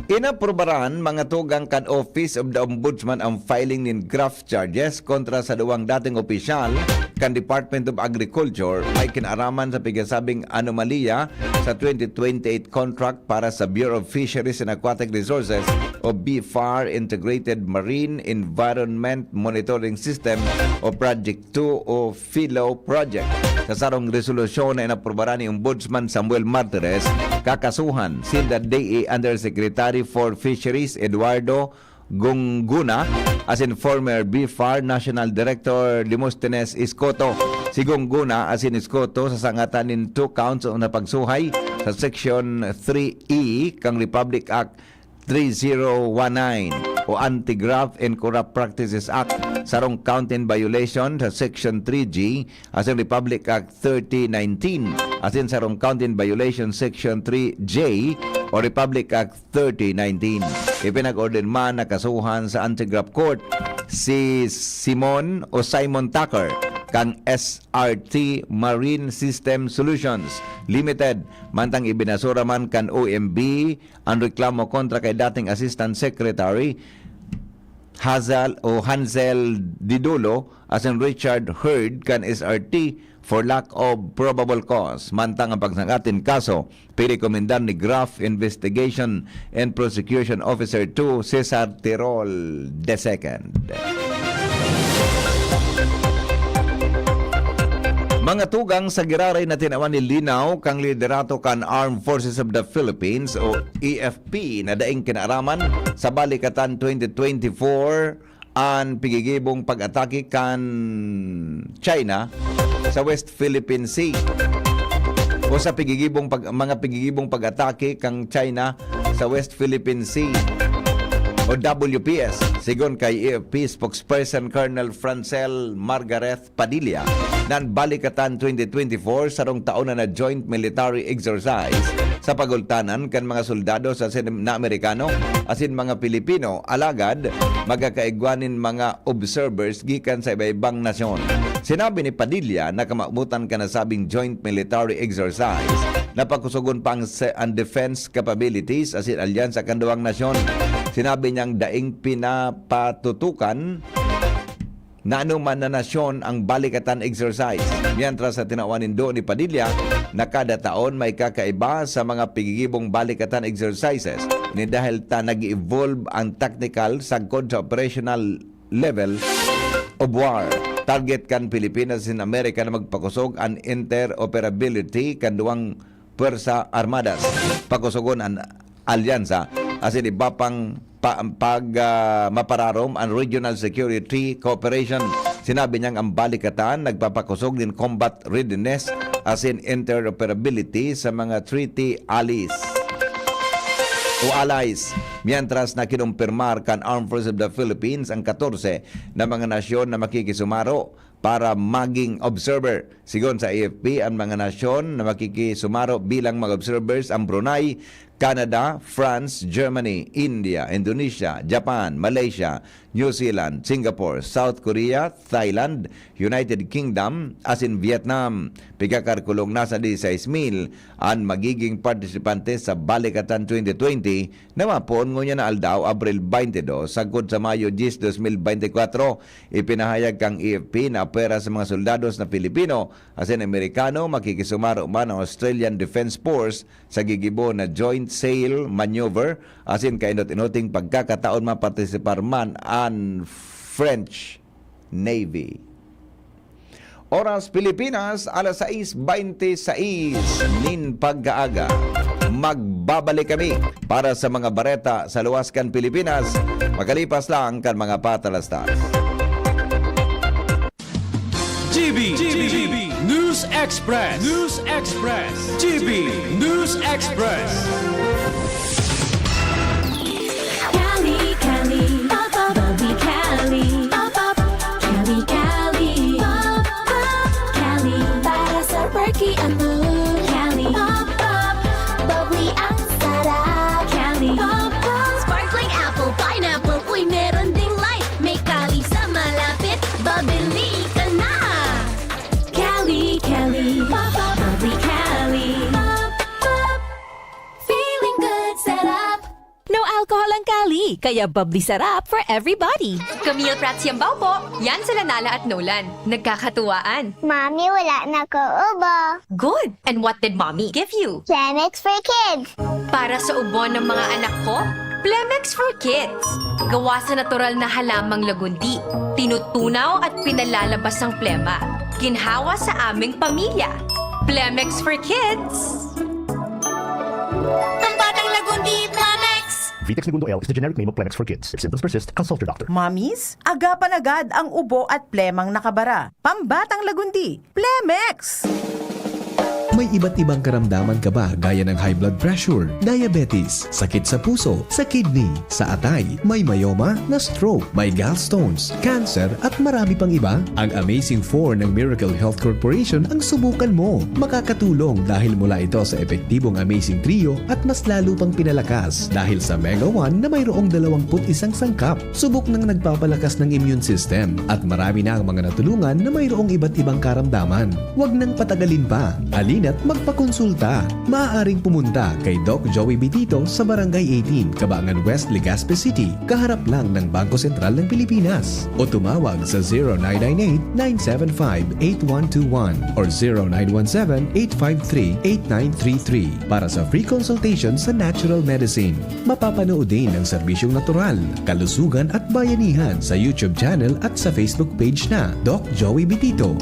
Inaprubaran mga tugang kan Office of the Ombudsman ang filing nin graft charges kontra sa duwang dating opisyal kan Department of Agriculture may kinaraman sa pigasabing anomalya sa twenty twenty-eight contract para sa Bureau of Fisheries and Aquatic Resources o B F A R Integrated Marine Environment Monitoring System o Project two o PHILO project. Sa sarong resolusyon na inaprubaran ni Ombudsman Samuel Martires, kakasuhan sinda D A Undersecretary for Fisheries Eduardo Gonguna asin former B F A R National Director Demosthenes Escoto. Si Gonguna asin Escoto sasangatan nin two counts na pagsuhay sa Section three E kan Republic Act three zero one nine o Anti-Graft and Corrupt Practices Act, sarong count in violation sa Section three G asin Republic Act thirty nineteen, asin sarong count in violation Section three J o Republic Act thirty nineteen. Ipinag-order man na kasuhan sa Anti-Graft Court si Simon o Simon Tucker kan S R T Marine System Solutions Limited, mantang ibinasura man kan O M B an reklamo kontra kay dating Assistant Secretary Hazel o Hansel Didulo asin Richard Hurd kan S R T for lack of probable cause. Mantang ang pagsangat nin kaso, pirekomendar ni Graft Investigation and Prosecution Officer two, Cesar Tirol the second. Mga tugang, sa giraray na tinawan nin linaw kan liderato kan Armed Forces of the Philippines o A F P na daing kinaaraman sa balikatan twenty twenty-four an pigigibong pag-atake kan China sa West Philippine Sea o sa pigigibong pag-, mga pigigibong pag-atake kan China sa West Philippine Sea o W P S, sigon kay A F P spokesperson Colonel Francel Margareth Padilla, na an balikatan twenty twenty-four sarong taon na na joint military exercise sa pagultanan kan mga soldado sa sin-, na Amerikano asin mga Pilipino, alagad magkakaigwa nin mga observers gikan sa iba-ibang nasyon. Sinabi ni Padilla na kamawotan kan nasabing joint military exercise na pakusogon pa ang se-, ang defense capabilities asin alyansa kan duwang nasyon. Sinabi niyang daing pinapatutukan na anoman na nasyon ang balikatan exercise. Mientras sa tinawan nindo ni Padilla na kada taon may kakaiba sa mga pigigibong balikatan exercises. Ini dahil ta nag-evolve ang tactical sagkod sa operational level of war. Target kan Pilipinas in America na magpakusog an interoperability kan duwang Pwersa Armadas, pakusogon an alyansa, asin iba pang pa-, pag, ah, mapararom an regional security cooperation. Sinabi niyang ang balikatan nagpapakosog nin combat readiness asin interoperability sa mga treaty allies o allies, mientras na kinumpirmar kan Armed Forces of the Philippines ang katorse na mga nasyon na makikisumaro para maging observer. Sigon sa A F P, ang mga nasyon na makikisumaro bilang mga observers ang Brunei, Canada, France, Germany, India, Indonesia, Japan, Malaysia, New Zealand, Singapore, South Korea, Thailand, United Kingdom, asin Vietnam. Pigkakalkulong nasa diseis mil an magiging partisipante sa Balikatan twenty twenty na mapoon ngunyan na aldaw, Abril twenty-two, sagkod sa Mayo diyes, dos mil bente kwatro. Ipinahayag kan A F P na apwera sa mga soldados na Pilipino asin Amerikano, makikisumaro man ang Australian Defence Force sa gigibo na Joint Sail Maneuver, asin kainot-inoting pagkakataon mapartisipar man an French Navy. Oras Pilipinas, alas sais bente sais nin pagkaaga. Magbabalik kami para sa mga bareta sa luwas kan Pilipinas, makalipas lang kan mga patalastas. G B, G B, News Express, News Express, G B News Express. Cali, Cali, pop up, Bobby Cali, pop up, Cali, Cali, pop up, Cali, para sa perky ang mood, Cali, pop up, bubbly ang sarap, Cali, pop up, sparkling apple, pineapple, uy, meron ding light, may Cali sa malapit, babili ka na! Cali, Cali, pop up, bubbly Cali, pop up, feeling good, sarap. No alcohol ang Cali, kaya bubbly sarap for everybody. Camille Prats Yambao po. Yan sa Lanala at Nolan. Nagkakatuwaan. Mami, wala na ko ubo. Good! And what did Mommy give you? Clemex for Kids. Para sa ubo ng mga anak ko, Plemex for Kids. Gawa sa natural na halamang lagundi. Tinutunaw at pinalalabas ang plema. Ginhawa sa aming pamilya. Plemex for Kids. Ang batang lagundi, Plemex! Vitex Negundo L is the generic name of Plemex for Kids. If symptoms persist, consult your doctor. Mommies, agapan agad ang ubo at plemang nakabara. Pambatang lagundi, Plemex! May iba't ibang karamdaman ka ba, gaya ng high blood pressure, diabetes, sakit sa puso, sa kidney, sa atay, may myoma, na-stroke, may gallstones, cancer, at marami pang iba? Ang Amazing Four ng Miracle Health Corporation ang subukan mo. Makakatulong dahil mula ito sa epektibong Amazing Trio at mas lalo pang pinalakas dahil sa Mega One na mayroong dalawampu't isang sangkap. Subok nang nagpapalakas ng immune system at marami na ang mga natulungan na mayroong iba't ibang karamdaman. Huwag nang patagalin pa. Halina't magpakonsulta. Maaaring pumunta kay Doc Joey Bitito sa Barangay eighteen, Cabangan West, Legazpi City, kaharap lang ng Bangko Sentral ng Pilipinas. O tumawag sa zero nine nine eight, nine seven five, eight one two one or zero nine one seven, eight five three, eight nine three three para sa free consultation sa natural medicine. Mapapanood din ang serbisyong natural, kalusugan at bayanihan sa YouTube channel at sa Facebook page na Doc Joey Bitito.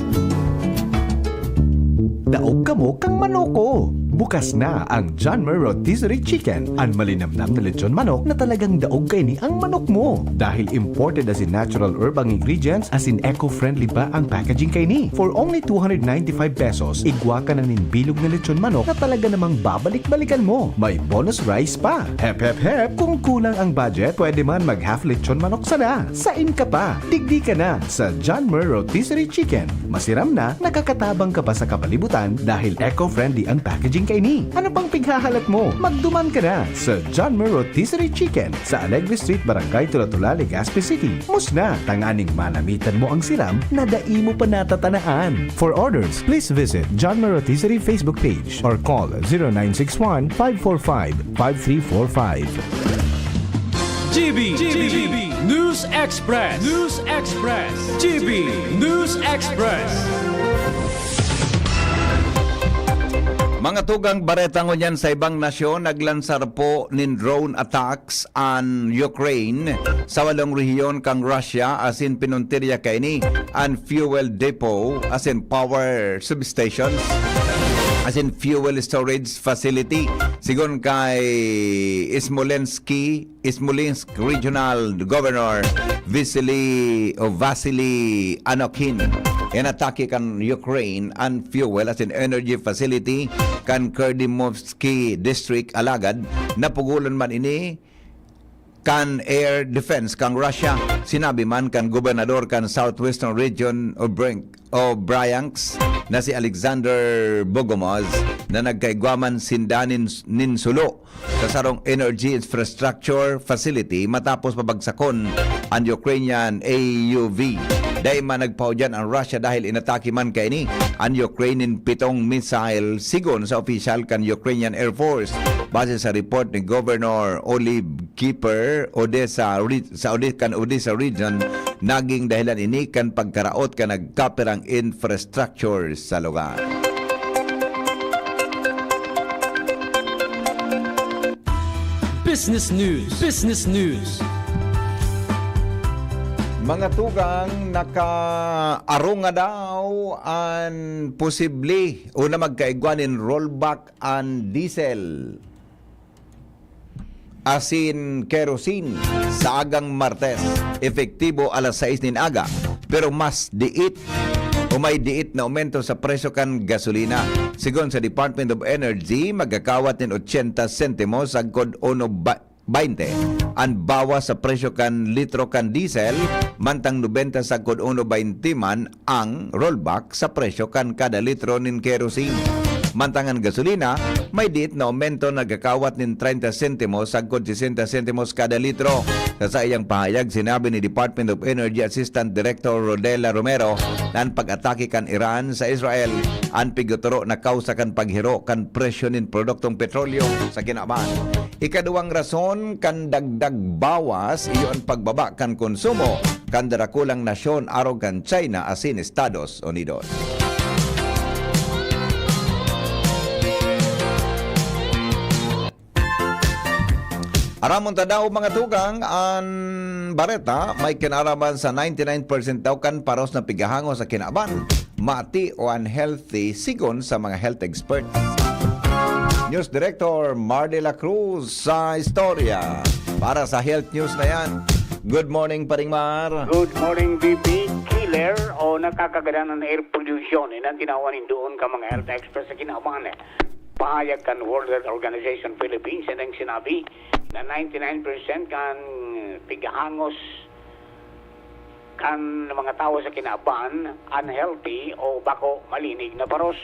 Daog kamo kan manoko! Bukas na ang John Mer Rotisserie Chicken, an malinamnam na lechon manok na talagang daog kaini ang manok mo. Dahil imported asin natural herb ang ingredients, asin eco-friendly pa ang packaging kaini. For only two hundred ninety-five pesos, igwa ka na nin bilog na lechon manok na talaga namang babalik-balikan mo. May bonus rice pa. Hep, hep, hep! Kung kulang ang budget, pwede man mag half lechon manok sana. Sain ka pa? Digdi ka na sa John Mer Rotisserie Chicken. Masiram na, nakakatabang ka pa sa kapalibutan dahil eco-friendly ang packaging kaini. Ano pang pighahalat mo? Magduman ka na sa John Mer Rotisserie Chicken sa Alegre Street, Barangay Tula-Tula, Legazpi City. Mus na, tanganing manamitan mo ang siram na dai mo pa natatanaan. For orders, please visit John Mer Rotisserie Facebook page or call zero nine six one, five four five, five three four five. G B, G B, News Express, News Express, G B News Express. Mga tugang bareta ngunyan sa ibang nasyon, naglansar po nin drone attacks an Ukraine sa walong rehiyon kan Russia, asin pinuntirya kaini an fuel depot, asin power substations, asin fuel storage facility. Sigon kay Smolensk, Smolensk Regional Governor Vasily, o Vasily Anokhin. Inatake kan Ukraine an fuel asin energy facility kan Kherdimovsky District, alagad napugolan man ini kan air defense kan Russia. Sinabi man kan gobernador kan Southwestern Region o Bryansk, o Bryansk, na si Alexander Bogomaz na nagkaigwa man sinda nin, nin sulo sa sarong energy infrastructure facility matapos pabagsakon an Ukrainian A U V. Dai man nagpaudyan an Russia dahil inatake man kaini an Ukraine nin pitong missile, sigon sa opisyal kan Ukrainian Air Force. Base sa report ni Governor Olive Kiefer, Odessa, Re-, sa Ode-, kan Odessa Region, naging dahilan ini kan pagkaraot kan nagkapirang infrastructure sa lugar. Business News. Business News. Mga tugang, nakaarong na daw an posible o na magkaigwa nin rollback an diesel asin kerosene sa agang Martes, epektibo alas sais nin aga, pero mas diit o may diit na aumento sa presyo kan gasolina. Sigon sa Department of Energy, magkakawat nin ochenta sentimos sagkod uno ba-, baynte an bawas sa presyo kan litro kan diesel, mantang nobenta sagkod uno baynte man ang rollback sa presyo kan kada litro nin kerosene. Mantang an gasolina, may diit na aumento, nagkakawat nin treinta sentimos sagkod sesenta sentimos kada litro. Sa saiyang pahayag, sinabi ni Department of Energy Assistant Director Rodela Romero na an pag-atake kan Iran sa Israel an pigtutoro na kawsa kan paghiro kan presyo nin produktong petrolyo sa kinaban. Ikaduwang rason kan dagdag bawas iyo an pagbaba kan konsumo kan darakulang nasyon arog kan China asin Estados Unidos. Aramon ta daw, mga tugang, an bareta may kinaraman sa ninety nine percent daw kan paros na pigahangos sa kinaban, mati o unhealthy, sigon sa mga health experts. News Director Mar de la Cruz sa istorya para sa health news na yan. Good morning, Paring Mar. Good morning, V P. Killer o nakakagadan ng air pollution, yan ang tinawan nin doon ka mga health experts sa kinaban. Pahayag kan World Health Organization Philippines, yan ang sinabi na ninety nine percent kan pigahangos kan mga tawo sa kinaban, unhealthy o bako malinig na paros.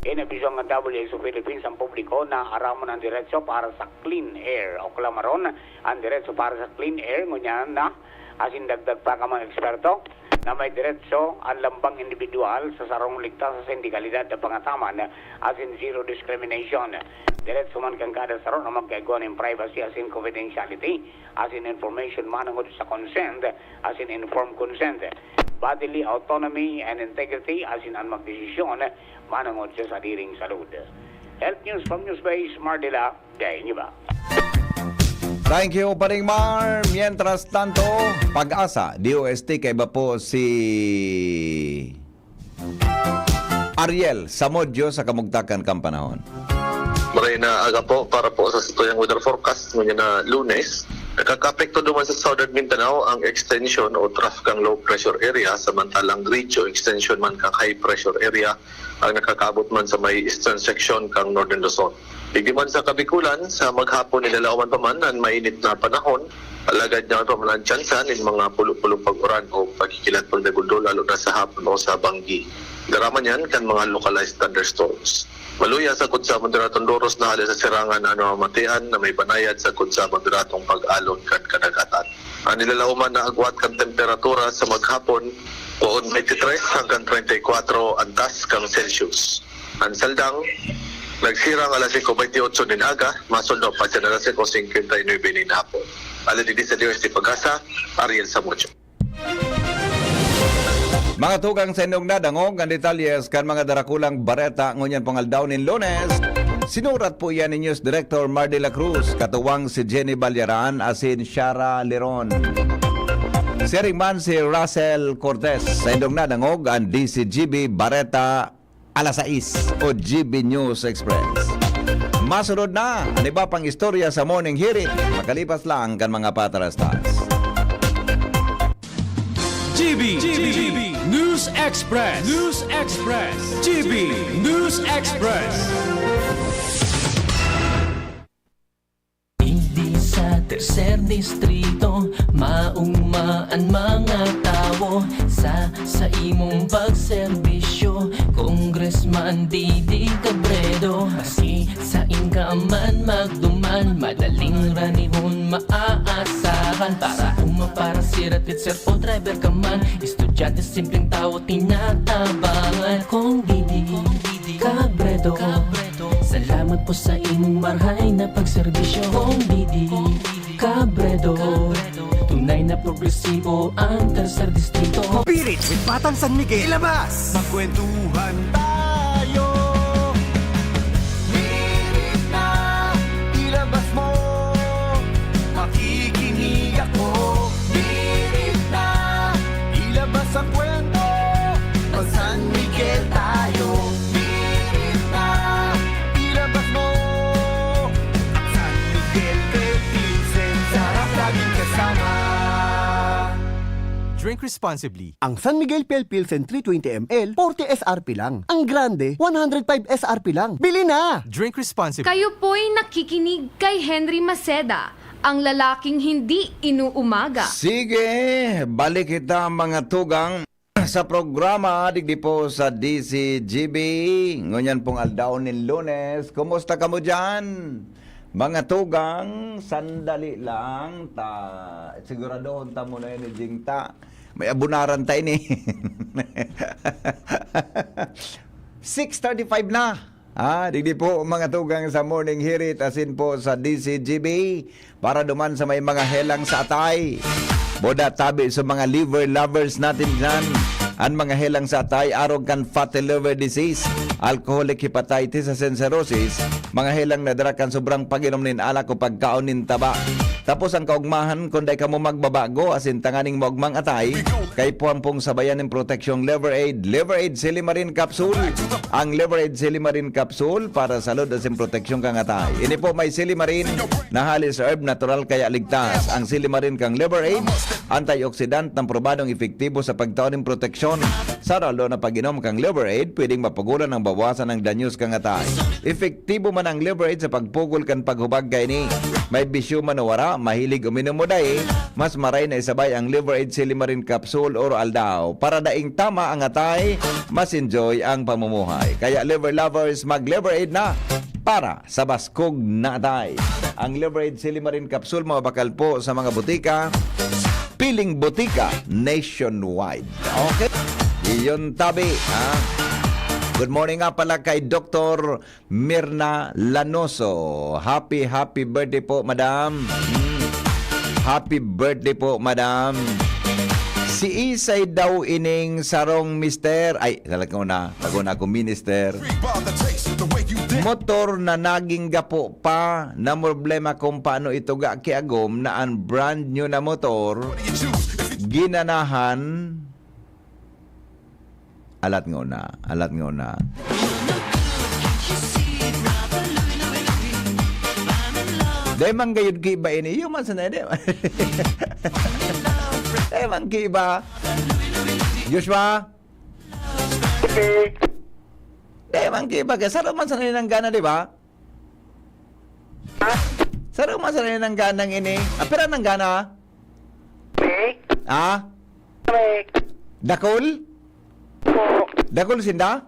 Inabiso ang W H O Philippines ang publiko na aramon ang diretso para sa clean air o klamaron ang diretso para sa clean air, ngunyan na asin dagdag pa kan mga eksperto na may diretso an lambang individual sa sarong ligtas asin de kalidad na pangataman asin zero discrimination. Diretso man kan kada saro na magkaigwa nin privacy asin confidentiality asin information manongod sa consent asin informed consent, bodily autonomy and integrity asin an magdesisyon manongod sa sadiring salud. Health News from Newsbase, Mardila, Dai niyo ba? Thank you, Paring Mar. Mientras tanto, Pag-asa, D O S T, kaiba po si Ariel Samodyo sa kamugtakan kan panahon. Maray na aga po para po sa satuyang weather forecast ngunyan na Lunes. Nakakaapekto duman sa Southern Mindanao ang extension o trough kang low pressure area, samantalang ridge o extension man kang high pressure area ang nakakaabot man sa may eastern section kang Northern Luzon. Digdi man sa Kabikulan, sa maghapon, nilalaoman pa man an mainit na panahon, alagad yaon pa man an tsansa nin mga pulo-pulong pag-uran o pagkikilat pagdaguldol, lalo na sa hapon o sa banggi. Dara man yan kan mga localized thunderstorms. Maluya sagkod sa moderadong doros na hale sa sirangan an mamamatean na may banayad sagkod sa moderadong pag-alon kan kadagatan. An nilalaoman na agwat kan temperatura sa maghapon, poon twenty-three hanggang treinta y cuatro antas kang Celsius. An saldang, nagsirang alas singko bentiocho nin aga, masundop pa siya alas singko singkwenta y nuebe nin hapon. Alin digdi sa D O S T Pag-asa, Ariel Samudio. Mga tugang, sa indong nadangog an detalyes kan mga darakulang bareta ngunyan pong aldaw nin Lunes, sinurat po iyan ni News Director Mar de la Cruz, katuwang si Jenny Balyaran asin Shara Leron. Siring man si Russell Cortez, sa indong nadangog an D C G B Bareta alas sais o G B News Express. Masunod na an iba pang istorya sa Morning Hirit, makalipas lang kan mga patarastas. G B, G B, News Express, News Express, G B News Express. Digdi sa tercer distrito, mauma an mga tawo sa, sa imong pagserbisyo. Congressman Didi Cabredo, maski sain ka man magduman, madaling ranihon maaasahan. Para uma, para sira, teacher o driver ka man, estudyante, simpleng tawo, tinatabangan. Kong Didi Cabredo, salamat po sa imong marhay na pagserbisyo. Kong Didi Cabredo, tunay na progresibo ang tercer distrito. Pirit with Batang San Miguel. Ilabas! Magkwentuhan tayo. Pirit na, ilabas mo. Makikinig ako. Pirit na, ilabas ang kwento. Mag San Miguel tayo. Pirit na, ilabas mo. San Miguel Philippines, sarap laging kasama. Drink responsibly. Ang San Miguel Pale Pilsen three twenty M L, forty S R P lang. Ang grande, one hundred five S R P lang. Bili na! Drink responsibly. Kayo po'y nakikinig kay Henry Maceda, ang lalaking hindi inuumaga. Sige, balik kita, mga tugang, sa programa digdi po sa D C G B. Ngunyan pong aldaw nin Lunes. Kumusta kamo diyan? Mga tugang, sandali lang. Ta, siguradohon ta muna ini, Jing, ta. May abunaran ta ini. Six thirty-five na. Ah, digdi po, mga tugang, sa Morning Hirit, asin po sa D C G B, para duman sa may mga helang sa atay. Boda tabi sa mga liver lovers natin dyan. An mga helang sa atay, arog kan fatty liver disease, alcoholic hepatitis asin cirrhosis, mga helang na dara kan sobrang pag-inom nin alak o pagkaon nin taba. Tapos ang kaugmahan, kung dai kamo magbabago, asin tanganing maugmang atay, kaipuhan pong sabayan nin proteksyong Liver Aid. Liver Aid Silimarin Capsule. Ang Liver Aid Silimarin Capsule para sa lod asin proteksyon kan atay. Ini po may silimarin na halis herb, natural kaya ligtas. Ang silimarin kan Liver Aid, antioxidant na probadong epektibo sa pagtao nin proteksyon. Sa ralo na pag-inom kan Liver Aid, pwedeng mapugulan ang bawasan ang danyos kan atay. Epektibo man ang Liver Aid sa pagpugol kan paghubag kaini. May bisyo man o wara, mahilig uminom o dai, mas maray na isabay ang Liver Aid Silimarin Capsule oro aldaw. Para daing tama ang atay, mas enjoy ang pamumuhay. Kaya Liver Lovers, mag Liver Aid na para sa baskog na atay. Ang Liver Aid Silimarin Capsule mabakal po sa mga botika, piling botika nationwide. Okay? Iyon tabi, ha? Good morning nga pala kay Doktor Mirna Lanoso. Happy, happy birthday po, madam. Mm. Happy birthday po, madam. Si Isay daw ining sarong mister. Ay, salat ko na. Bago na ako minister. Motor na naging gapo pa. Na problema kung paano ituga kiagom na ang brand new na motor ginanahan. Alat nga una, alat nga una. Dai man gayud ki ba ini? Iyo man sana, di ba? Dai man ki ba? Joshua? Dai man ki ba? Kaya saro man sana nanggana, di ba? Saro man sana nanggana ini. Ah, pira nanggana? Correct. Ah? Correct. Dakul? Po. Dakul sinda?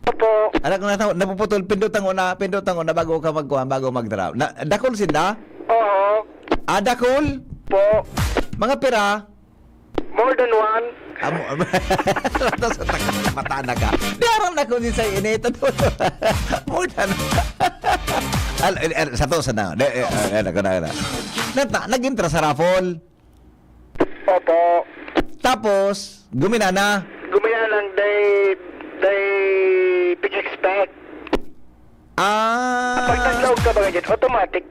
Opo. Anak na tao, napuputol, pindot ang una, pindot ang una bago ka magkuhan, bago magdaraw. Na, dakul sinda? Oo. Ah, dakul? Po. Mga pira? More than one. Amo, sa mata na ka. Di aram na kung si sa init. More than. Al, al, al, sa to, sa na. Di, eh, eh, eh, nako na, na. Nata, nag-intra sa raffle. Opo. Tapos, gumina na. Gumina lang, they, they pick expect. Ah. Pag naglaog ka ba ganyan, automatic.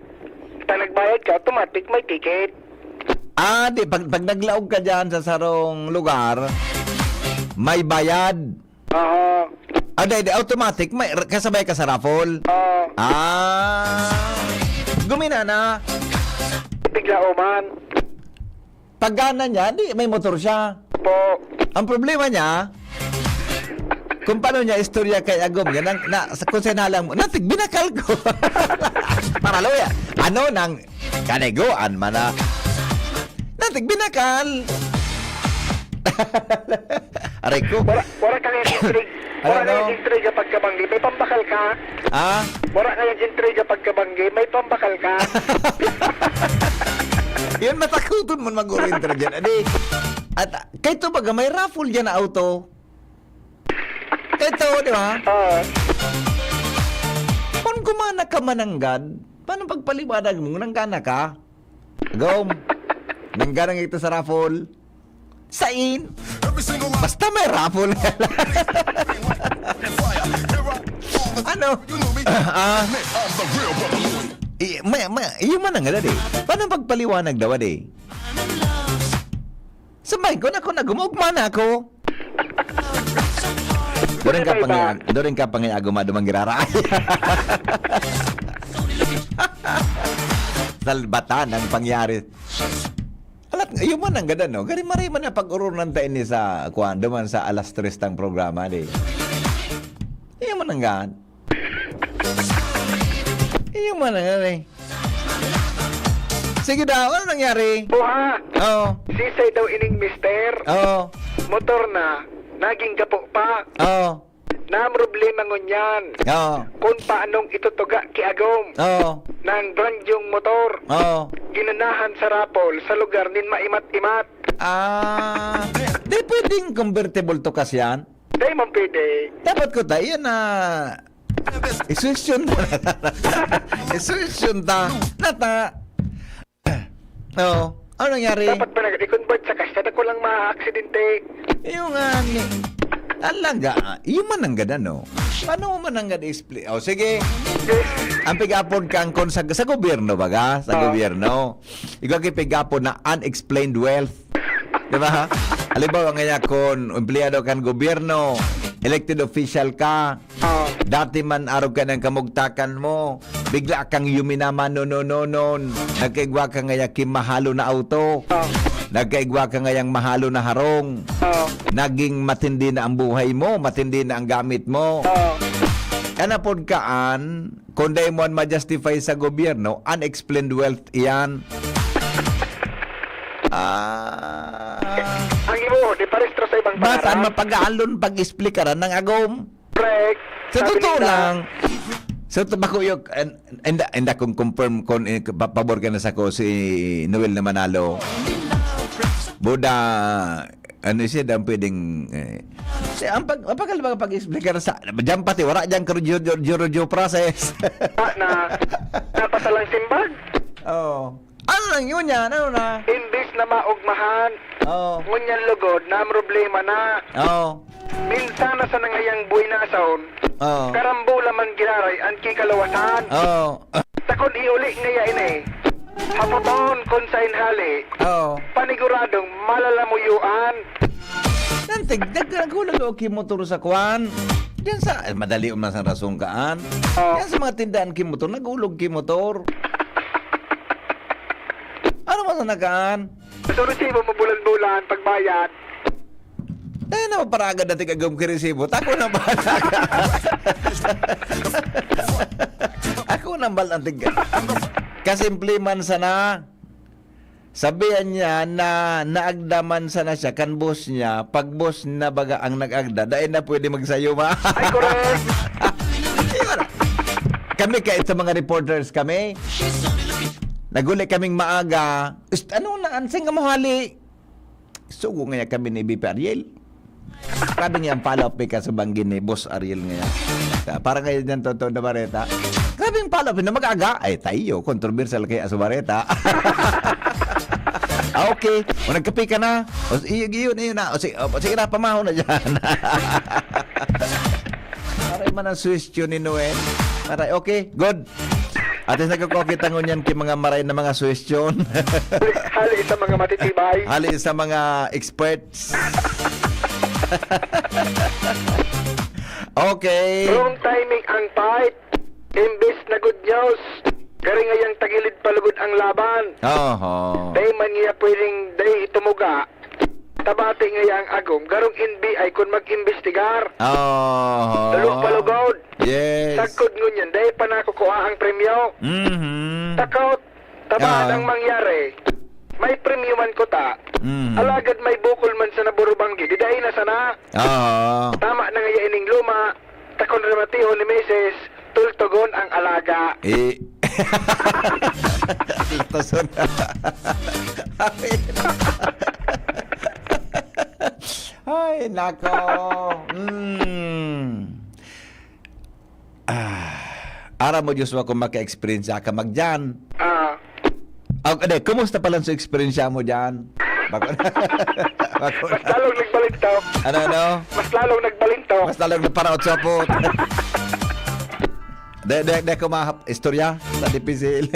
Pag nagbayad ka, automatic, may ticket. Ah, di, pag, pag naglaog ka dyan sa sarong lugar, may bayad. Oo. Ah, di, di, automatic, may, kasabay ka sa raffle. Oo. Ah. Gumina na. Bigla uman. Paggana niya, di may motor siya. Po. Ang problema niya, kung paano niya istorya kay Agom, yan ang, na, sa, kung sinalang mo, natig, binakal ko. Paraluya. Ano nang kaniguan man na? Natig, binakal. Aray ko. Wala, wala ka ngayon intriga. Wala Ano? Ngayon intriga pagkabanggi. May pambakal ka. Ah? Wala ngayon intriga pagkabanggi. May pambakal ka. Yan, matakuton man mag-urintra dyan. Adi, at, kay to baga, may raffle dyan na auto. Kay to, di ba? Oo. Kung gumana ka mananggad, paano pagpaliwanag mo, nanggana ka? Gom, nanggana ito sa raffle. Sain? Basta may raffle. Ano? Ah, i- may, may, iyo man ang gada, eh. Paano pagpaliwanag daw, eh? Sabay ko na ko, nagumugma na ako. Doon ka pang doon ka pang agumado manggirara. Salbatan ang pangyari. Alat, iyo man ang gada, no? Gari maray man na pag-urunan ta ini sa, kuwan, duman sa alas tres tang programa, di. Iyo man ang gad. Iyo man ang gad, eh. Sige daw, ano nangyari? Buha. Oo. Sisay daw ining mister. Oo. Motor na. Naging gapo pa. Oo. Na problema ngunyan. Oo. Kung paanong itutuga ki Agom. Oo. Nang brand yung motor. Oo. Ginanahan sa raffle sa lugar nin maimat-imat. Ah, di pwedeng convertible to cash yan? Dahil man pwede. Dapat ko tayo na isuisyon ta. Isuisyon ta. Nata. Oh, ano nangyari? Dapat pa nag-convert sa cash. Sana ko lang maaksidente. Yung nga ni talaga, iyo man ang gada, no? Paano mo man ang gada explain? Oh, sige. Ang pigapod kang kon sa, sa gobyerno, baga? Sa Oo. Gobyerno. Ikaw kay pigapod na unexplained wealth. Di ba? Halimbawa nga niya, kung empleyado kan gobyerno, elected official ka, Oo. dati man arog ka ng kamugtakan mo, bigla kang yuminaman, no, no, no, no, nagkaigwa ka ngaya kimahalo na auto, Oo. nagkaigwa ka ngayang mahalo na harong, Oo. naging matindi na ang buhay mo, matindi na ang gamit mo. Oo. Kanapod kaan, kung dai mo an ma-justify sa gobyerno, unexplained wealth iyan. Ah. Ang imo, di parehistro sa ibang Basta pangarap. Mapagalon pag-explikaran ng agom. Correct. Sa Sabi totoo nila, lang, sa tobako yung, and, and, and kung confirm kung eh, pa- pabor ka na sa ko si Noel na manalo. Buda, ano siya, dang pwedeng, eh, siya, ang pag, ang pag, pag-explicar sa, diyan pati, wala diyan ka Jojo, Jojo, Jojo process. Ah, na napasalang simbag. Oh. Ano lang yun yan? Ano na? Imbis na maugmahan, Oh. ngunyan lugod na ang problema na. Oh. Minsan na sa nangayang buwinason, Oh. karambula man giraray ang kikalawasan. Oh. Takon iuli ngaya ini. Hapoton kun sain hali. Oh. Paniguradong malalamuyuan. Nantig, nag- naghulag ako ki motor sa kwan. Diyan sa, eh, madali man sa rasong kaan. Oh. Diyan sa mga tindahan ki motor, nagulog ki motor. Ano man sa nakaan? Sa resibo mo bulan-bulan, pagbayad. Dahil na maparaga dati kagawang kiresibo, tako na ba? Ako na bal ang tiga. Kasimple man sana. Sabihan niya na naagda man sana siya kan boss niya, pag boss na baga ang nag-agda, dahil na pwede magsayo ba? Ay, correct. Di ba? Kami kahit sa mga reporters kami, naguli kaming maaga, "Ist, ano na, ansing ka mo hali?" Sugo nga kami ni B P Ariel. Grabe nga ang follow-up ka sa banggi ni Boss Ariel ngayon. Para kayo dyan, totoo na bareta. Grabe ang follow-up na mag-aga. Ay, tayo, kontrobersyal kay Aso Bareta. Ah, okay. O, nagkape ka na. O, iyo, iyo, iyo na. O, si, o, sige na, pamahaw na dyan. Aray man ang suwestyon ni Noel. Aray, okay, good. At least nagkakokita ngunyan ki mga maray na mga suwestyon. Hali sa mga matitibay. Hali sa mga experts. Okay. Wrong timing ang fight. Imbis na good news, Garo ngayang tagilid pa lugod ang laban. Oho. Dai man niya pwedeng dai itumuga. Tabati ngaya ang agom, garong N B I kun mag-imbestigar. Oho. Tulo pa lugod. Yes. Sagkod ngunyan, dai pa nakukua ang premyo. Mhm. Takot. Tabaan Ah. ang mangyari. May premyo man kuta. Mhm. Alagad may bukol man sa naburubanggi. Di dai na sana. Oo. Tama na ngaya ining luma. Takon rematihon ni misis, tultugon ang alaga. Eh. Tultugon. Ay, nako. Mm. Ah, aram mo, Joshua, kung maka-experience ka magdiyan. Ah. Ah, hindi, kumusta pala sa eksperyensya mo diyan? Bako-, bako-, Mas lalong nagbalintok. Ano, ano? Mas lalong nagbalintok. Mas lalong nagparaot-sapot. De, de, de ko mahap istorya sa dipisil.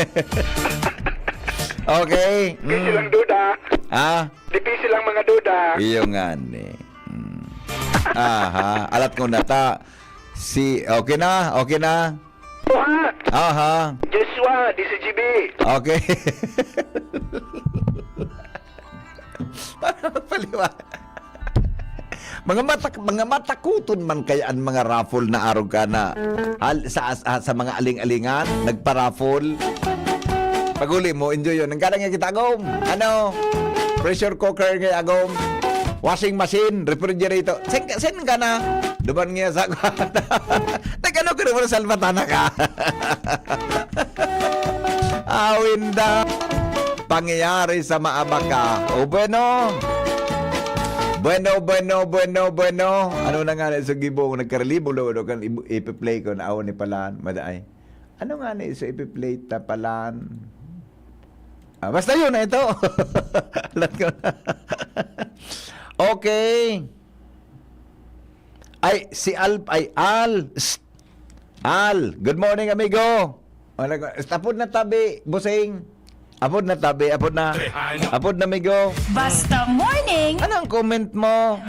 Okay. Dipisil Mm. ang duda. Ah? Dipisil ang mga duda. Iyo nga ni. Mm. Aha, alat ko na ta. Si, okay na? Okay na? Oha! Aha. Joshua, D C G B. Okay. Paano magpaliwa? Mga matak-, mga matakuton man kaya ang mga raffle na arog ka na hal-, sa, sa, sa mga aling-alingan, nagpa-raffle. Pag-uli mo, enjoy yun. Ang kanang kita, agom. Ano? Pressure cooker nga, agom. Washing machine, refrigerator. Sen, sen ka na. Duman nga sa kwarta. Nag-ano ka naman, salvatana ka? Awinda. Pangyayari sa maabaka. O, bueno. Bueno, bueno, bueno, bueno. Ano na nga na sa gibong? Nagkaralibo, lo, lo, kan ibu-, ipi-play ko na awan ni palan. Madaay. Ano nga na sa ipi-play ta palan? Ah, basta yun na ito. Alam ko na. Okay. Ay, si Al, ay, Al. Psst. Al, good morning, amigo. Wala ko, apod na tabi, busing. Apod na tabi, apod na. Apod na, amigo. Basta morning. Anong comment mo?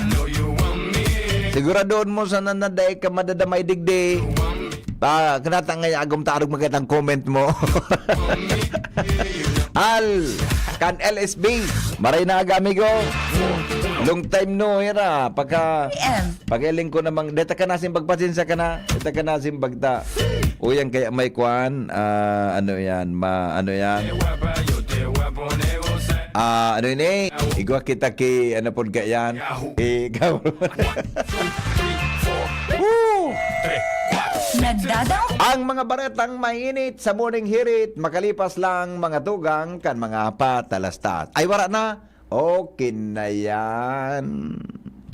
Siguradoon mo sana na dai ka madadamay digdi. Pa, kanata nga agom ta arog makita ang comment mo. Al, kan L S B. Maray na aga, amigo. Long time no hear, ah. Pagka, P M. Pag-iling ko namang, deta ka na simbag, pasensya ka na. Deta ka na simbag ta. Uyang kaya may kwan, ah, ano yan, ma-, ano yan? Ah, ano ini? Igwa kita ki, ano pod ka yan? Ikaw. Woo! Nagdadang- Ang mga baretang mainit sa Morning Hirit, makalipas lang mga tugang kan mga patalastas. Ay, wala na. Okay na yan.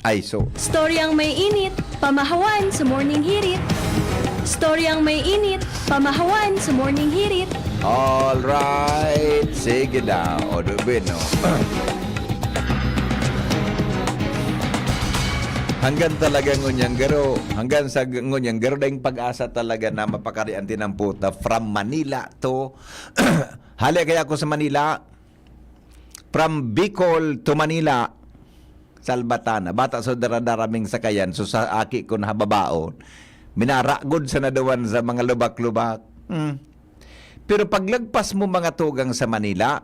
Ay, so. Storyang may init, pamahawan sa Morning Hirit. Storyang may init, pamahawan sa Morning Hirit. All right. Sige daw. O, do, bueno. Hanggang talaga ngunyan garo, hanggang sa g-, ngunyan garo, daing pag-asa talaga na mapakari ang tinamputa from Manila to, hali kaya ako sa Manila, from Bicol to Manila, Salvatana. Bata so dara-dara ming sakayan, so sa aki ko nahababaon, minaragod sa naduman sa mga lubak-lubak. Hmm. Pero paglagpas mo mga tugang sa Manila,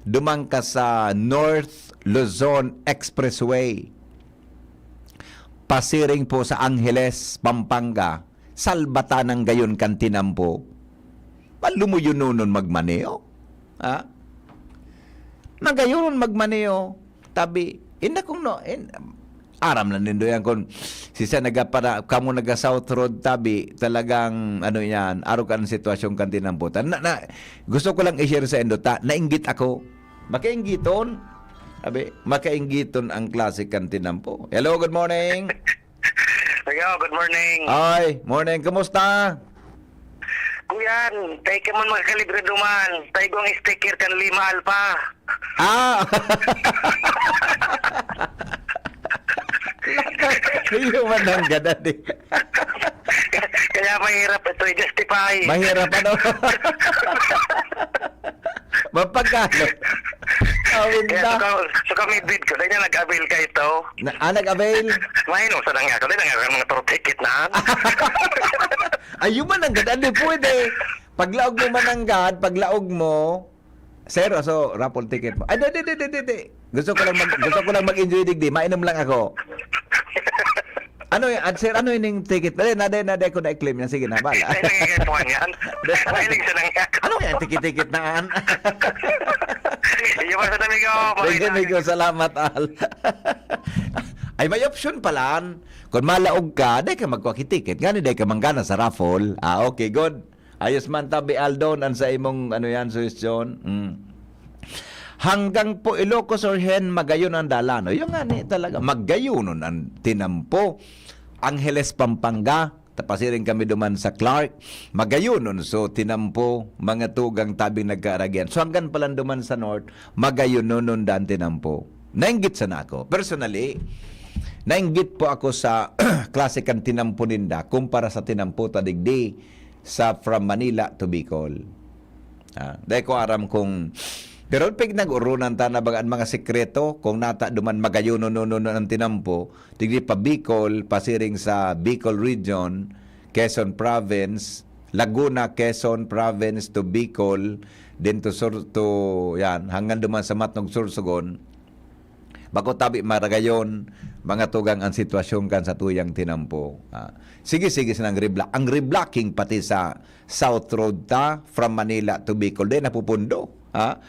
duman ka sa North Luzon Expressway. Pasiring po sa Angeles, Pampanga, Salvatanang gayon kan tinampo. Palumuyon nonon magmaneho. Ha? Nagayonon magmaneho. Tabi, inda kung no, in, aram lang nindo yan kung sisa nagapara-, kamo naga South Road, tabi, talagang, ano yan, arog ang sitwasyon kan tinampo. Ta-, na, na, gusto ko lang i-share sa indo, ta, nainggit ako. Makainggiton? Sabi, makainggiton ang klase kan tinampo. Hello, good morning. Hello, good morning. Ay, morning. Kumusta? Kuyan, tayo ka man makakalibre duman. Tayo ang sticker kan Lima Alpha. Ah! Iyo man ang gadan eh. Kaya mahirap ito i-justify. Mahirap, ano? Mapagkano? Awin Kaya na. Suka, suka midbid ko, dahil na nag-avail ka ito. Na, ah, nag-avail? May nung sa nangya ko, dahil nangya mga tour ticket na. Ayun man, ang ganda, di pwede. Paglaog mo mananggad, paglaog mo, sir, so, raffle ticket mo. Ay, di, di, di, di, di, di. Gusto ko lang mag-, gusto ko lang mag-enjoy digdi. Mainom lang ako. Ano yan? Sir, ano yung ticket? Dali, na, dali, na, dali ko na-claim yan. Sige na, bala. Ay, nangyayari po yan. Ay, nagsanang yan. Ano yan? Ticket-ticket na, an? Iyo po sa amigo. Thank you, amigo. Salamat, Al. Ay, may option pala. Kung malaog ka, dai ka magkuha ki ticket. Ngani, dai ka manggana sa raffle. Ah, okay, good. Ayos man, tabi Aldon, an sa imong, ano yan, suhestyon. Mm. Hanggang po Ilocos or Hen, magayon ang dalan. O, yung nga ni talaga, magayonon ang tinampo. Angeles, Pampanga, tapasiring kami duman sa Clark, magayonon. So, tinampo, mga tugang tabing nagkaaragian. So, hanggang palan duman sa North, magayonon dan tinampo. Nainggit sana ako. Personally, nainggit po ako sa klase kan tinampo ninda kumpara sa tinampo ta digdi sa from Manila to Bicol. Ah, dai ko aram kung, pero pig nag-urunan ta na baga an mga sekreto, kung nata duman magayonon-nonon ang tinampo, digdi pa Bicol, pasiring sa Bicol Region, Quezon Province, Laguna, Quezon Province to Bicol, then to Sur-, to, yan, hanggang duman sa Matnog, Sorsogon, bako tabi maragayon, mga tugang, ang sitwasyon kan sa tuyang tinampo. Ah, sige, sige, sinang reblock. Ang reblocking pati sa South Road ta, from Manila to Bicol, di napupundo. Ha?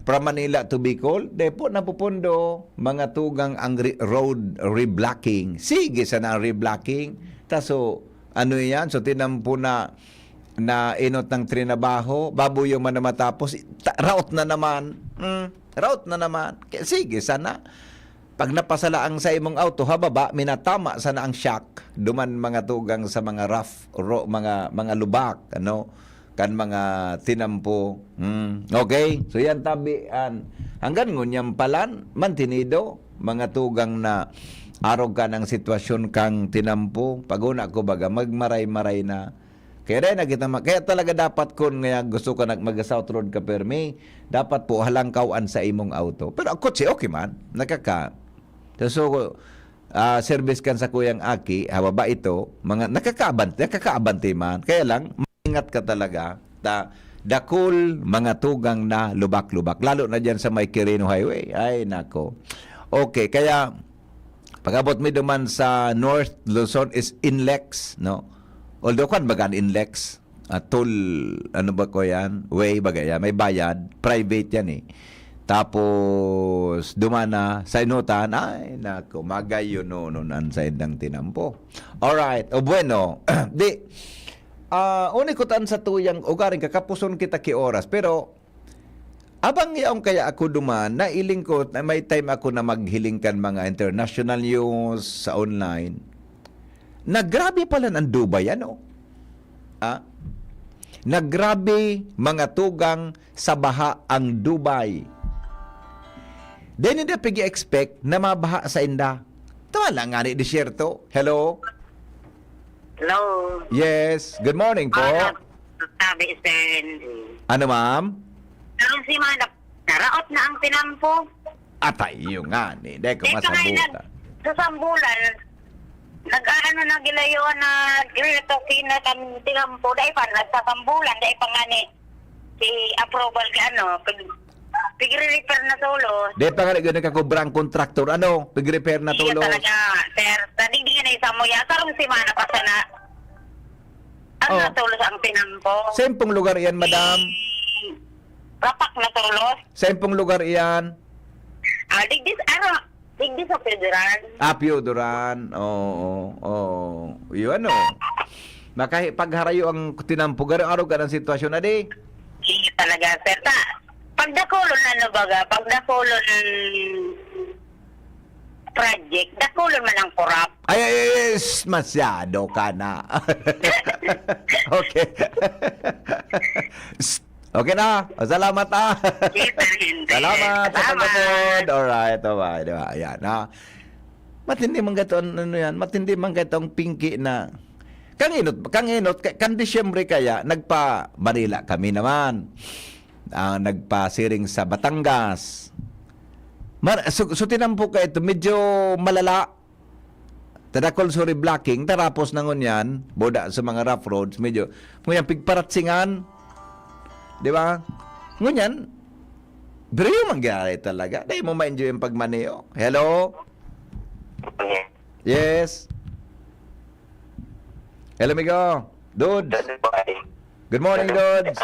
From Manila to Bicol, di po napupundo, mga tugang, ang re-, road reblocking. Sige sana ang reblocking. Taso, ano yan? So, tinampo na, na inot ng trinabaho, baboy yung man na matapos, ta-, raot na naman. Mm, raot na naman. Kaya sige sana. Pag napasala ang sa imong auto, ha baba, minatama sana ang shock. Duman mga tugang sa mga rough, ro-, mga, mga lubak, ano, kan mga tinampo. Hmm, okay? So yan, tabi, an, hanggang ngunyan palan, mantinido, mga tugang na arog ka ng sitwasyon kang tinampo. Pag-una ko baga, magmaray-maray na. Kaya dai na kita ma-, kaya talaga dapat kun nga gusto ka nag-, mag-South Road ka permi, dapat po halangkaw an sa imong auto. Pero ang kotse, okay man. Nakaka-, so, so, ah, service kan sa kuyang aki, hababa ito, mga nakakaabanti, nakakaabanti man. Kaya lang, maingat ka talaga. Ta, dakul, mga tugang na lubak-lubak. Lalo na dyan sa may Quirino Highway. Ay, nako. Okay, kaya pag-abot mi duman sa North Luzon is Inlex, no? Although, kwan baga an Inlex? Ah, toll, ano ba ko yan? Way baga yan. May bayad. Private yan eh. Tapos, duman na sa inutan, ay, nako, magayon nonon an saindang tinampo. Alright. O bueno, di, ah, unikotan sa tuyang ugaring kakapuson kita ki oras, pero abang yaon kaya ako duman, nailing ko na may time ako na maghiling kan mga international news sa online. Nagrabe pala ang Dubai, ano? Ah? Nagrabe, mga tugang, sa baha ang Dubai. Dai ninda pigi-expect na mabaha sa inda. Tama lang nga ni, disyerto. Hello? Hello. Yes. Good morning po. Ah, sabi, Sir Henry. Ano, ma'am? Pero si Manap, naraot na ang tinampo. Atay, yung nga ni. Dai ko Di pa kayo masabutan. Nag-, sa Sambulan, nag-ano na gilayo na grito kina kan tinampo. Dai pa, nagsasambulan, dai pa nga ni si approval ka ano, pag, pag-repair na tulos. Dai pa nga ni, nagkakubra ang kontraktor. Ano? Pag-repair na Iya tulos. Talaga, sir. Sa digdi na isang muya, karong semana pa sana. Ang Oh. Natulos ang tinampo. Sa impong lugar iyan, madam? Eh, Rapak na tulos. Sa impong lugar iyan? Ah, digdi, ano, digdi sa Pioduran. Ah, Pioduran. Oo, oo. Yun, ano. Makahi-, pagharayo ang tinampo. Garo-aro ka ng sitwasyon, adi? Iya talaga, sir. Ta, pagdakulon, ano baga, pagdakulon project, dakulon man ang korap. Ay, ay, ay, ay, s-, masyado ka na. Okay. S-, okay na. O, salamat, ah. Yes, sir, hindi. Salamat sa Salamat. Pagkapod. Alright, bye-bye. Di ba? Ayan, ha? Matindi man gato, an-, ano yan? Matindi man gato ang pinki na kanginot, kanginot, ka-, kan Disyembre kaya, nagpa-Manila kami naman. Ah, nagpasiring sa Batangas. Mar-, so, so tinampo ka ito, medyo malala. Sa dakul sa reblocking, tarapos na ngunyan, buda sa mga rough roads, medyo, ngunyan, pigparatsingan. Di ba? Ngunyan, biro mangyari talaga. Dahil mo ma-enjoy ang pagmaneho. Hello? Yes. Hello, amigo. Dudes. Good morning, Dudes.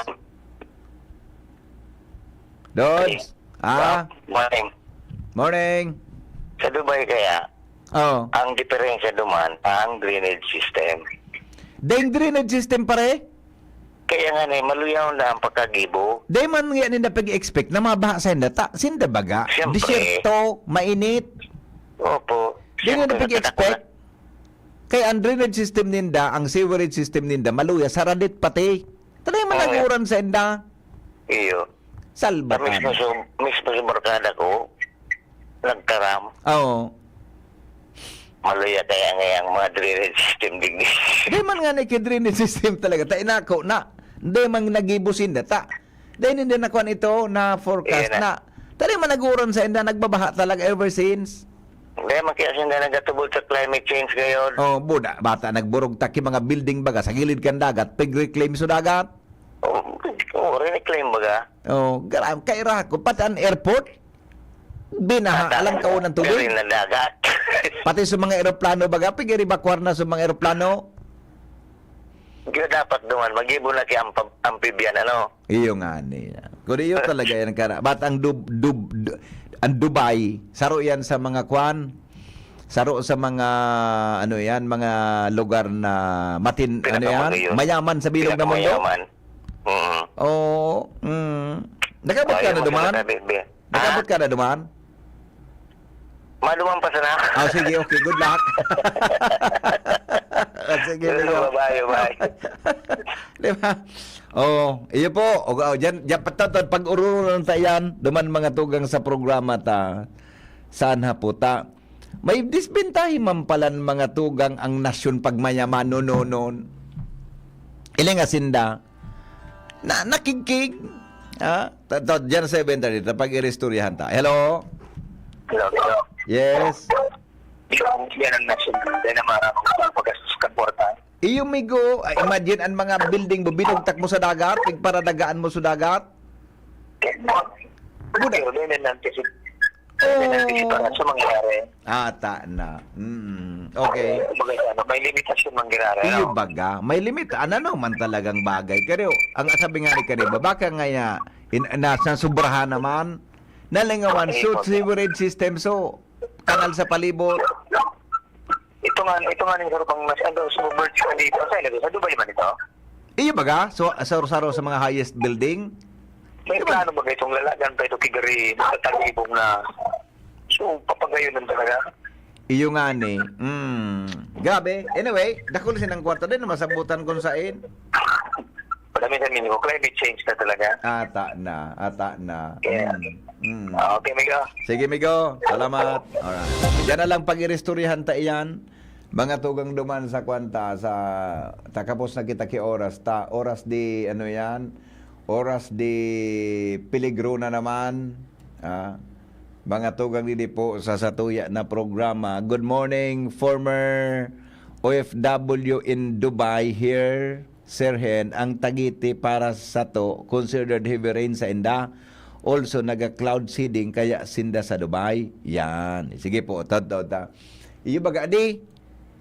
Dudes. Ah? Morning. Morning. Sa Dubai kaya, Oh. Ang diferensya duman, ang drainage system. Dahil drainage system, pare? Kaya nga ni, maluyaw na ang pagkagibo. Dahil man nga ninda pag-expect na mabaha sa inda, ta, sinda baga. Siyempre. Disyerto, mainit. Opo. Dahil nga Siyempre, pag-expect. Kaya ang drainage system ninda, ang sewerage system ninda, maluya, saradit pati. Tanay man Oo. naguran sa inda. Iyo. Salba Sa mismo ka. su-, mismo sa barkada ko, nagtaram. Oo. Maluya kaya ngayang mga drainage system digdi. Di man nga ni drainage system talaga. Ta inako na. Di man nagibo sinda. Ta, di ninda na kuwan ito, na forecast Iyan na. na. Tali man naguran sa inda, nagbabaha talaga ever since. Di man kaya sinda nagatubod sa climate change ngayon. Oh, buda, bata nagburog taki mga building baga sa gilid kan dagat, pig-reclaim sa dagat. Oh, oh, reclaim baga. Oh, gra-, kaira ko, pati ang airport, binaha, Ata, alang kaon ng tubig. Diri na dagat. Pati sa mga eroplano baga, pig-evacuar na sa mga eroplano. Di dapat duman, mag-ibo na ki ampa-, amphibian, ano? Iyo nga ni. Kung iyo talaga yan, kara-, bat ang dub-, dub-, du-, ang Dubai, saro yan sa mga kwan, saro sa mga, ano yan, mga lugar na matin-, ano yan, Pinakamagayon. mayaman sa bilog na mundo. Pinakamayaman. Mm. Oo, mm. Nakabot ka Ayaw na duman? magkatabi, be. Nakabot Ha? ka na duman? Maduman pa sana. Ah, sige, okay. Good luck. Ah, sige, Good luck, Leo. bye-bye, bye. Di ba? Oh, iyo po. O, o, diyan, diyan, patapos, pag-ururon ta yan, duman mga tugang sa programa ta. Saan ha po ta? May disbentahe man palan mga tugang ang nasyon pag mayaman, no, no, no. Iling asinda, na, nakigkig. Ha? Ta-, ta-, diyan sa event dito, pag-iristoryahan ta. Hello? Hello, hello. Yes. Yan ang nasyon. Hindi na marami ang paggastos ka kwarta. Iyo, migo, ah, imagine ang mga building mo, binugtak mo sa dagat, pigparadagaan mo sa dagat. Buda. Pero may nanantisip-, may Oo. nanantisip para sa mangyayari. Ata na. Mm. Okay. Kumbaga, ano, may limitasyon mangyayari, Iyo ano? baga, may limit. Ano, ano man talagang bagay. Pero, ang sabi nga ni Kariba, baka nga ya, in, nasa sobrahan naman, nalingawan, Ay, so, okay. sewerage system, so, kanal sa palibot. Ito nga, ito nga ning sarupang mas, ano, sa Burj Khalifa, sa, sa Dubai man ito? Iyo baga? So, sa, sa, sa mga highest building? May Di ba? plano ba itong lalagan pa ito kigari sa talibong na, so, papagayon lang talaga? Iyo nga ni. Mm. Grabe. Anyway, dakul sinang kwarta din, masabutan kung sain. Wala, minsan, minsan ko, climate change na talaga. Ata na, ata na. Yeah. Mm. Mm. Ah, okay, amigo. Sige, amigo. Salamat. Alright. Diyan na lang pag-iristoryahan ta iyan. Mga tugang duman sa kwanta, sa takapos na kita ki oras ta. Oras di, ano yan? Oras di peligro na naman. Ah, mga tugang didi po sa satuya na programa. Good morning, former O F W in Dubai here. Sir Hen, ang Tagete para sato, considered heavy rain sa inda. Also, naga-cloud seeding, kaya sinda sa Dubai. Yan. Sige po, totoo ta. Iyo baga, di,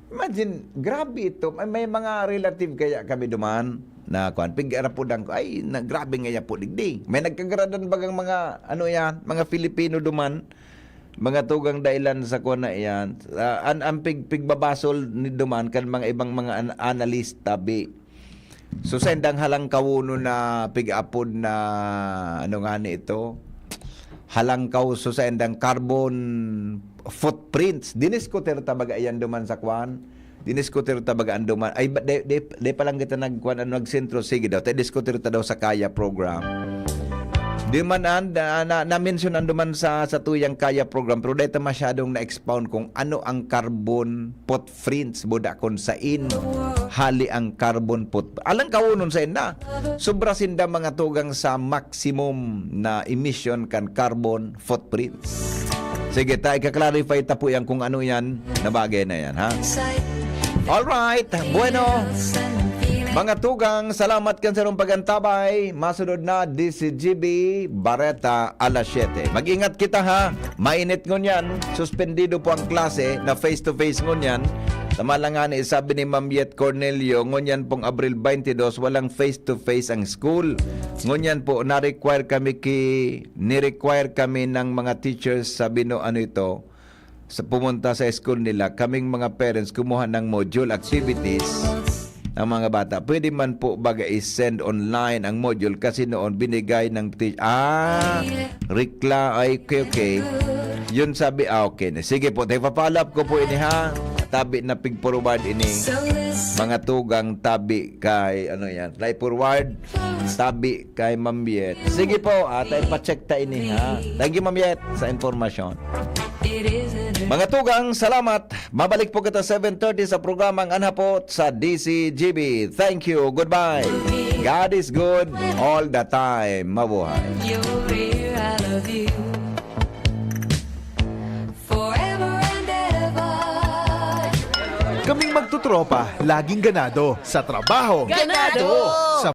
imagine, grabe ito. May, may mga relative kaya kami duman na, kuwan, pig-arapudan ko, ay, na, grabe nga yan po, digdi. May nagkagradan bagang mga, ano yan, mga Filipino duman, mga tugang dahilan sa kuwan na iyan. Ah, an, ang pig, pigbabasol ni duman kan mga ibang mga an-, analista, bi. So, sa indang halangkawon na pig-apod na, ano nga ni ito? Halangkaw, so sa indang carbon footprints. Diniskutir ta baga iyan duman sa kwan? Diniskutir ta baga an duman? Ay, ba, de, de, de pa lang kita nagkwan, ano, nagsentro. Sige daw, ta diskutir ta daw sa Kaya program. Di man an, na, na, na-mention an duman sa, sa tuyang Kaya program, pero dahil ta masyadong na-expound kung ano ang carbon footprints, buda kung sain hali ang carbon foot-, alang kaunon sa inda. Sobra sinda mga tugang sa maximum na emission kan carbon footprints. Sige, ta, ika-clarify ta po yan kung ano yan na bagay na yan, ha? Alright, bueno. Mga tugang, salamat kan sarong pagantabay. Masunod na, D C G B, Bareta, alas siyete. Mag-ingat kita, ha? Mainit ngunyan. Suspendido po ang klase na face-to-face ngunyan. Tama lang nga ni sabi ni Ma'am Yet Cornelio, ngunyan pong Abril twenty-two, walang face-to-face ang school. Ngunyan po, na-require kami ki, ni-require kami ng mga teachers sa Bino, ano ito, sa pumunta sa school nila, kaming mga parents kumuha ng module activities ng mga bata. Pwede man po baga i-send online ang module kasi noon binigay ng teacher. Ah, rikla, ay, okay, okay. Yun sabi, ah, okay na. Sige po, tayo pa-follow up ko po ini ha. Tabi na pig-forward ini. Mga tugang tabi kay, ano yan, fly forward, tabi kay Ma'am Yet. Sige po, ah, tayo pa-check ta ini ha. Thank you, Ma'am Yet, sa informasyon. Mga tugang, salamat. Mabalik po kita seven thirty sa programang Anhapot sa D C G B. Thank you. Goodbye. God is good all the time. Mabuhay. You're here, I love you. Forever and ever. Kaming magtutropa, laging ganado sa trabaho, Ganado! sa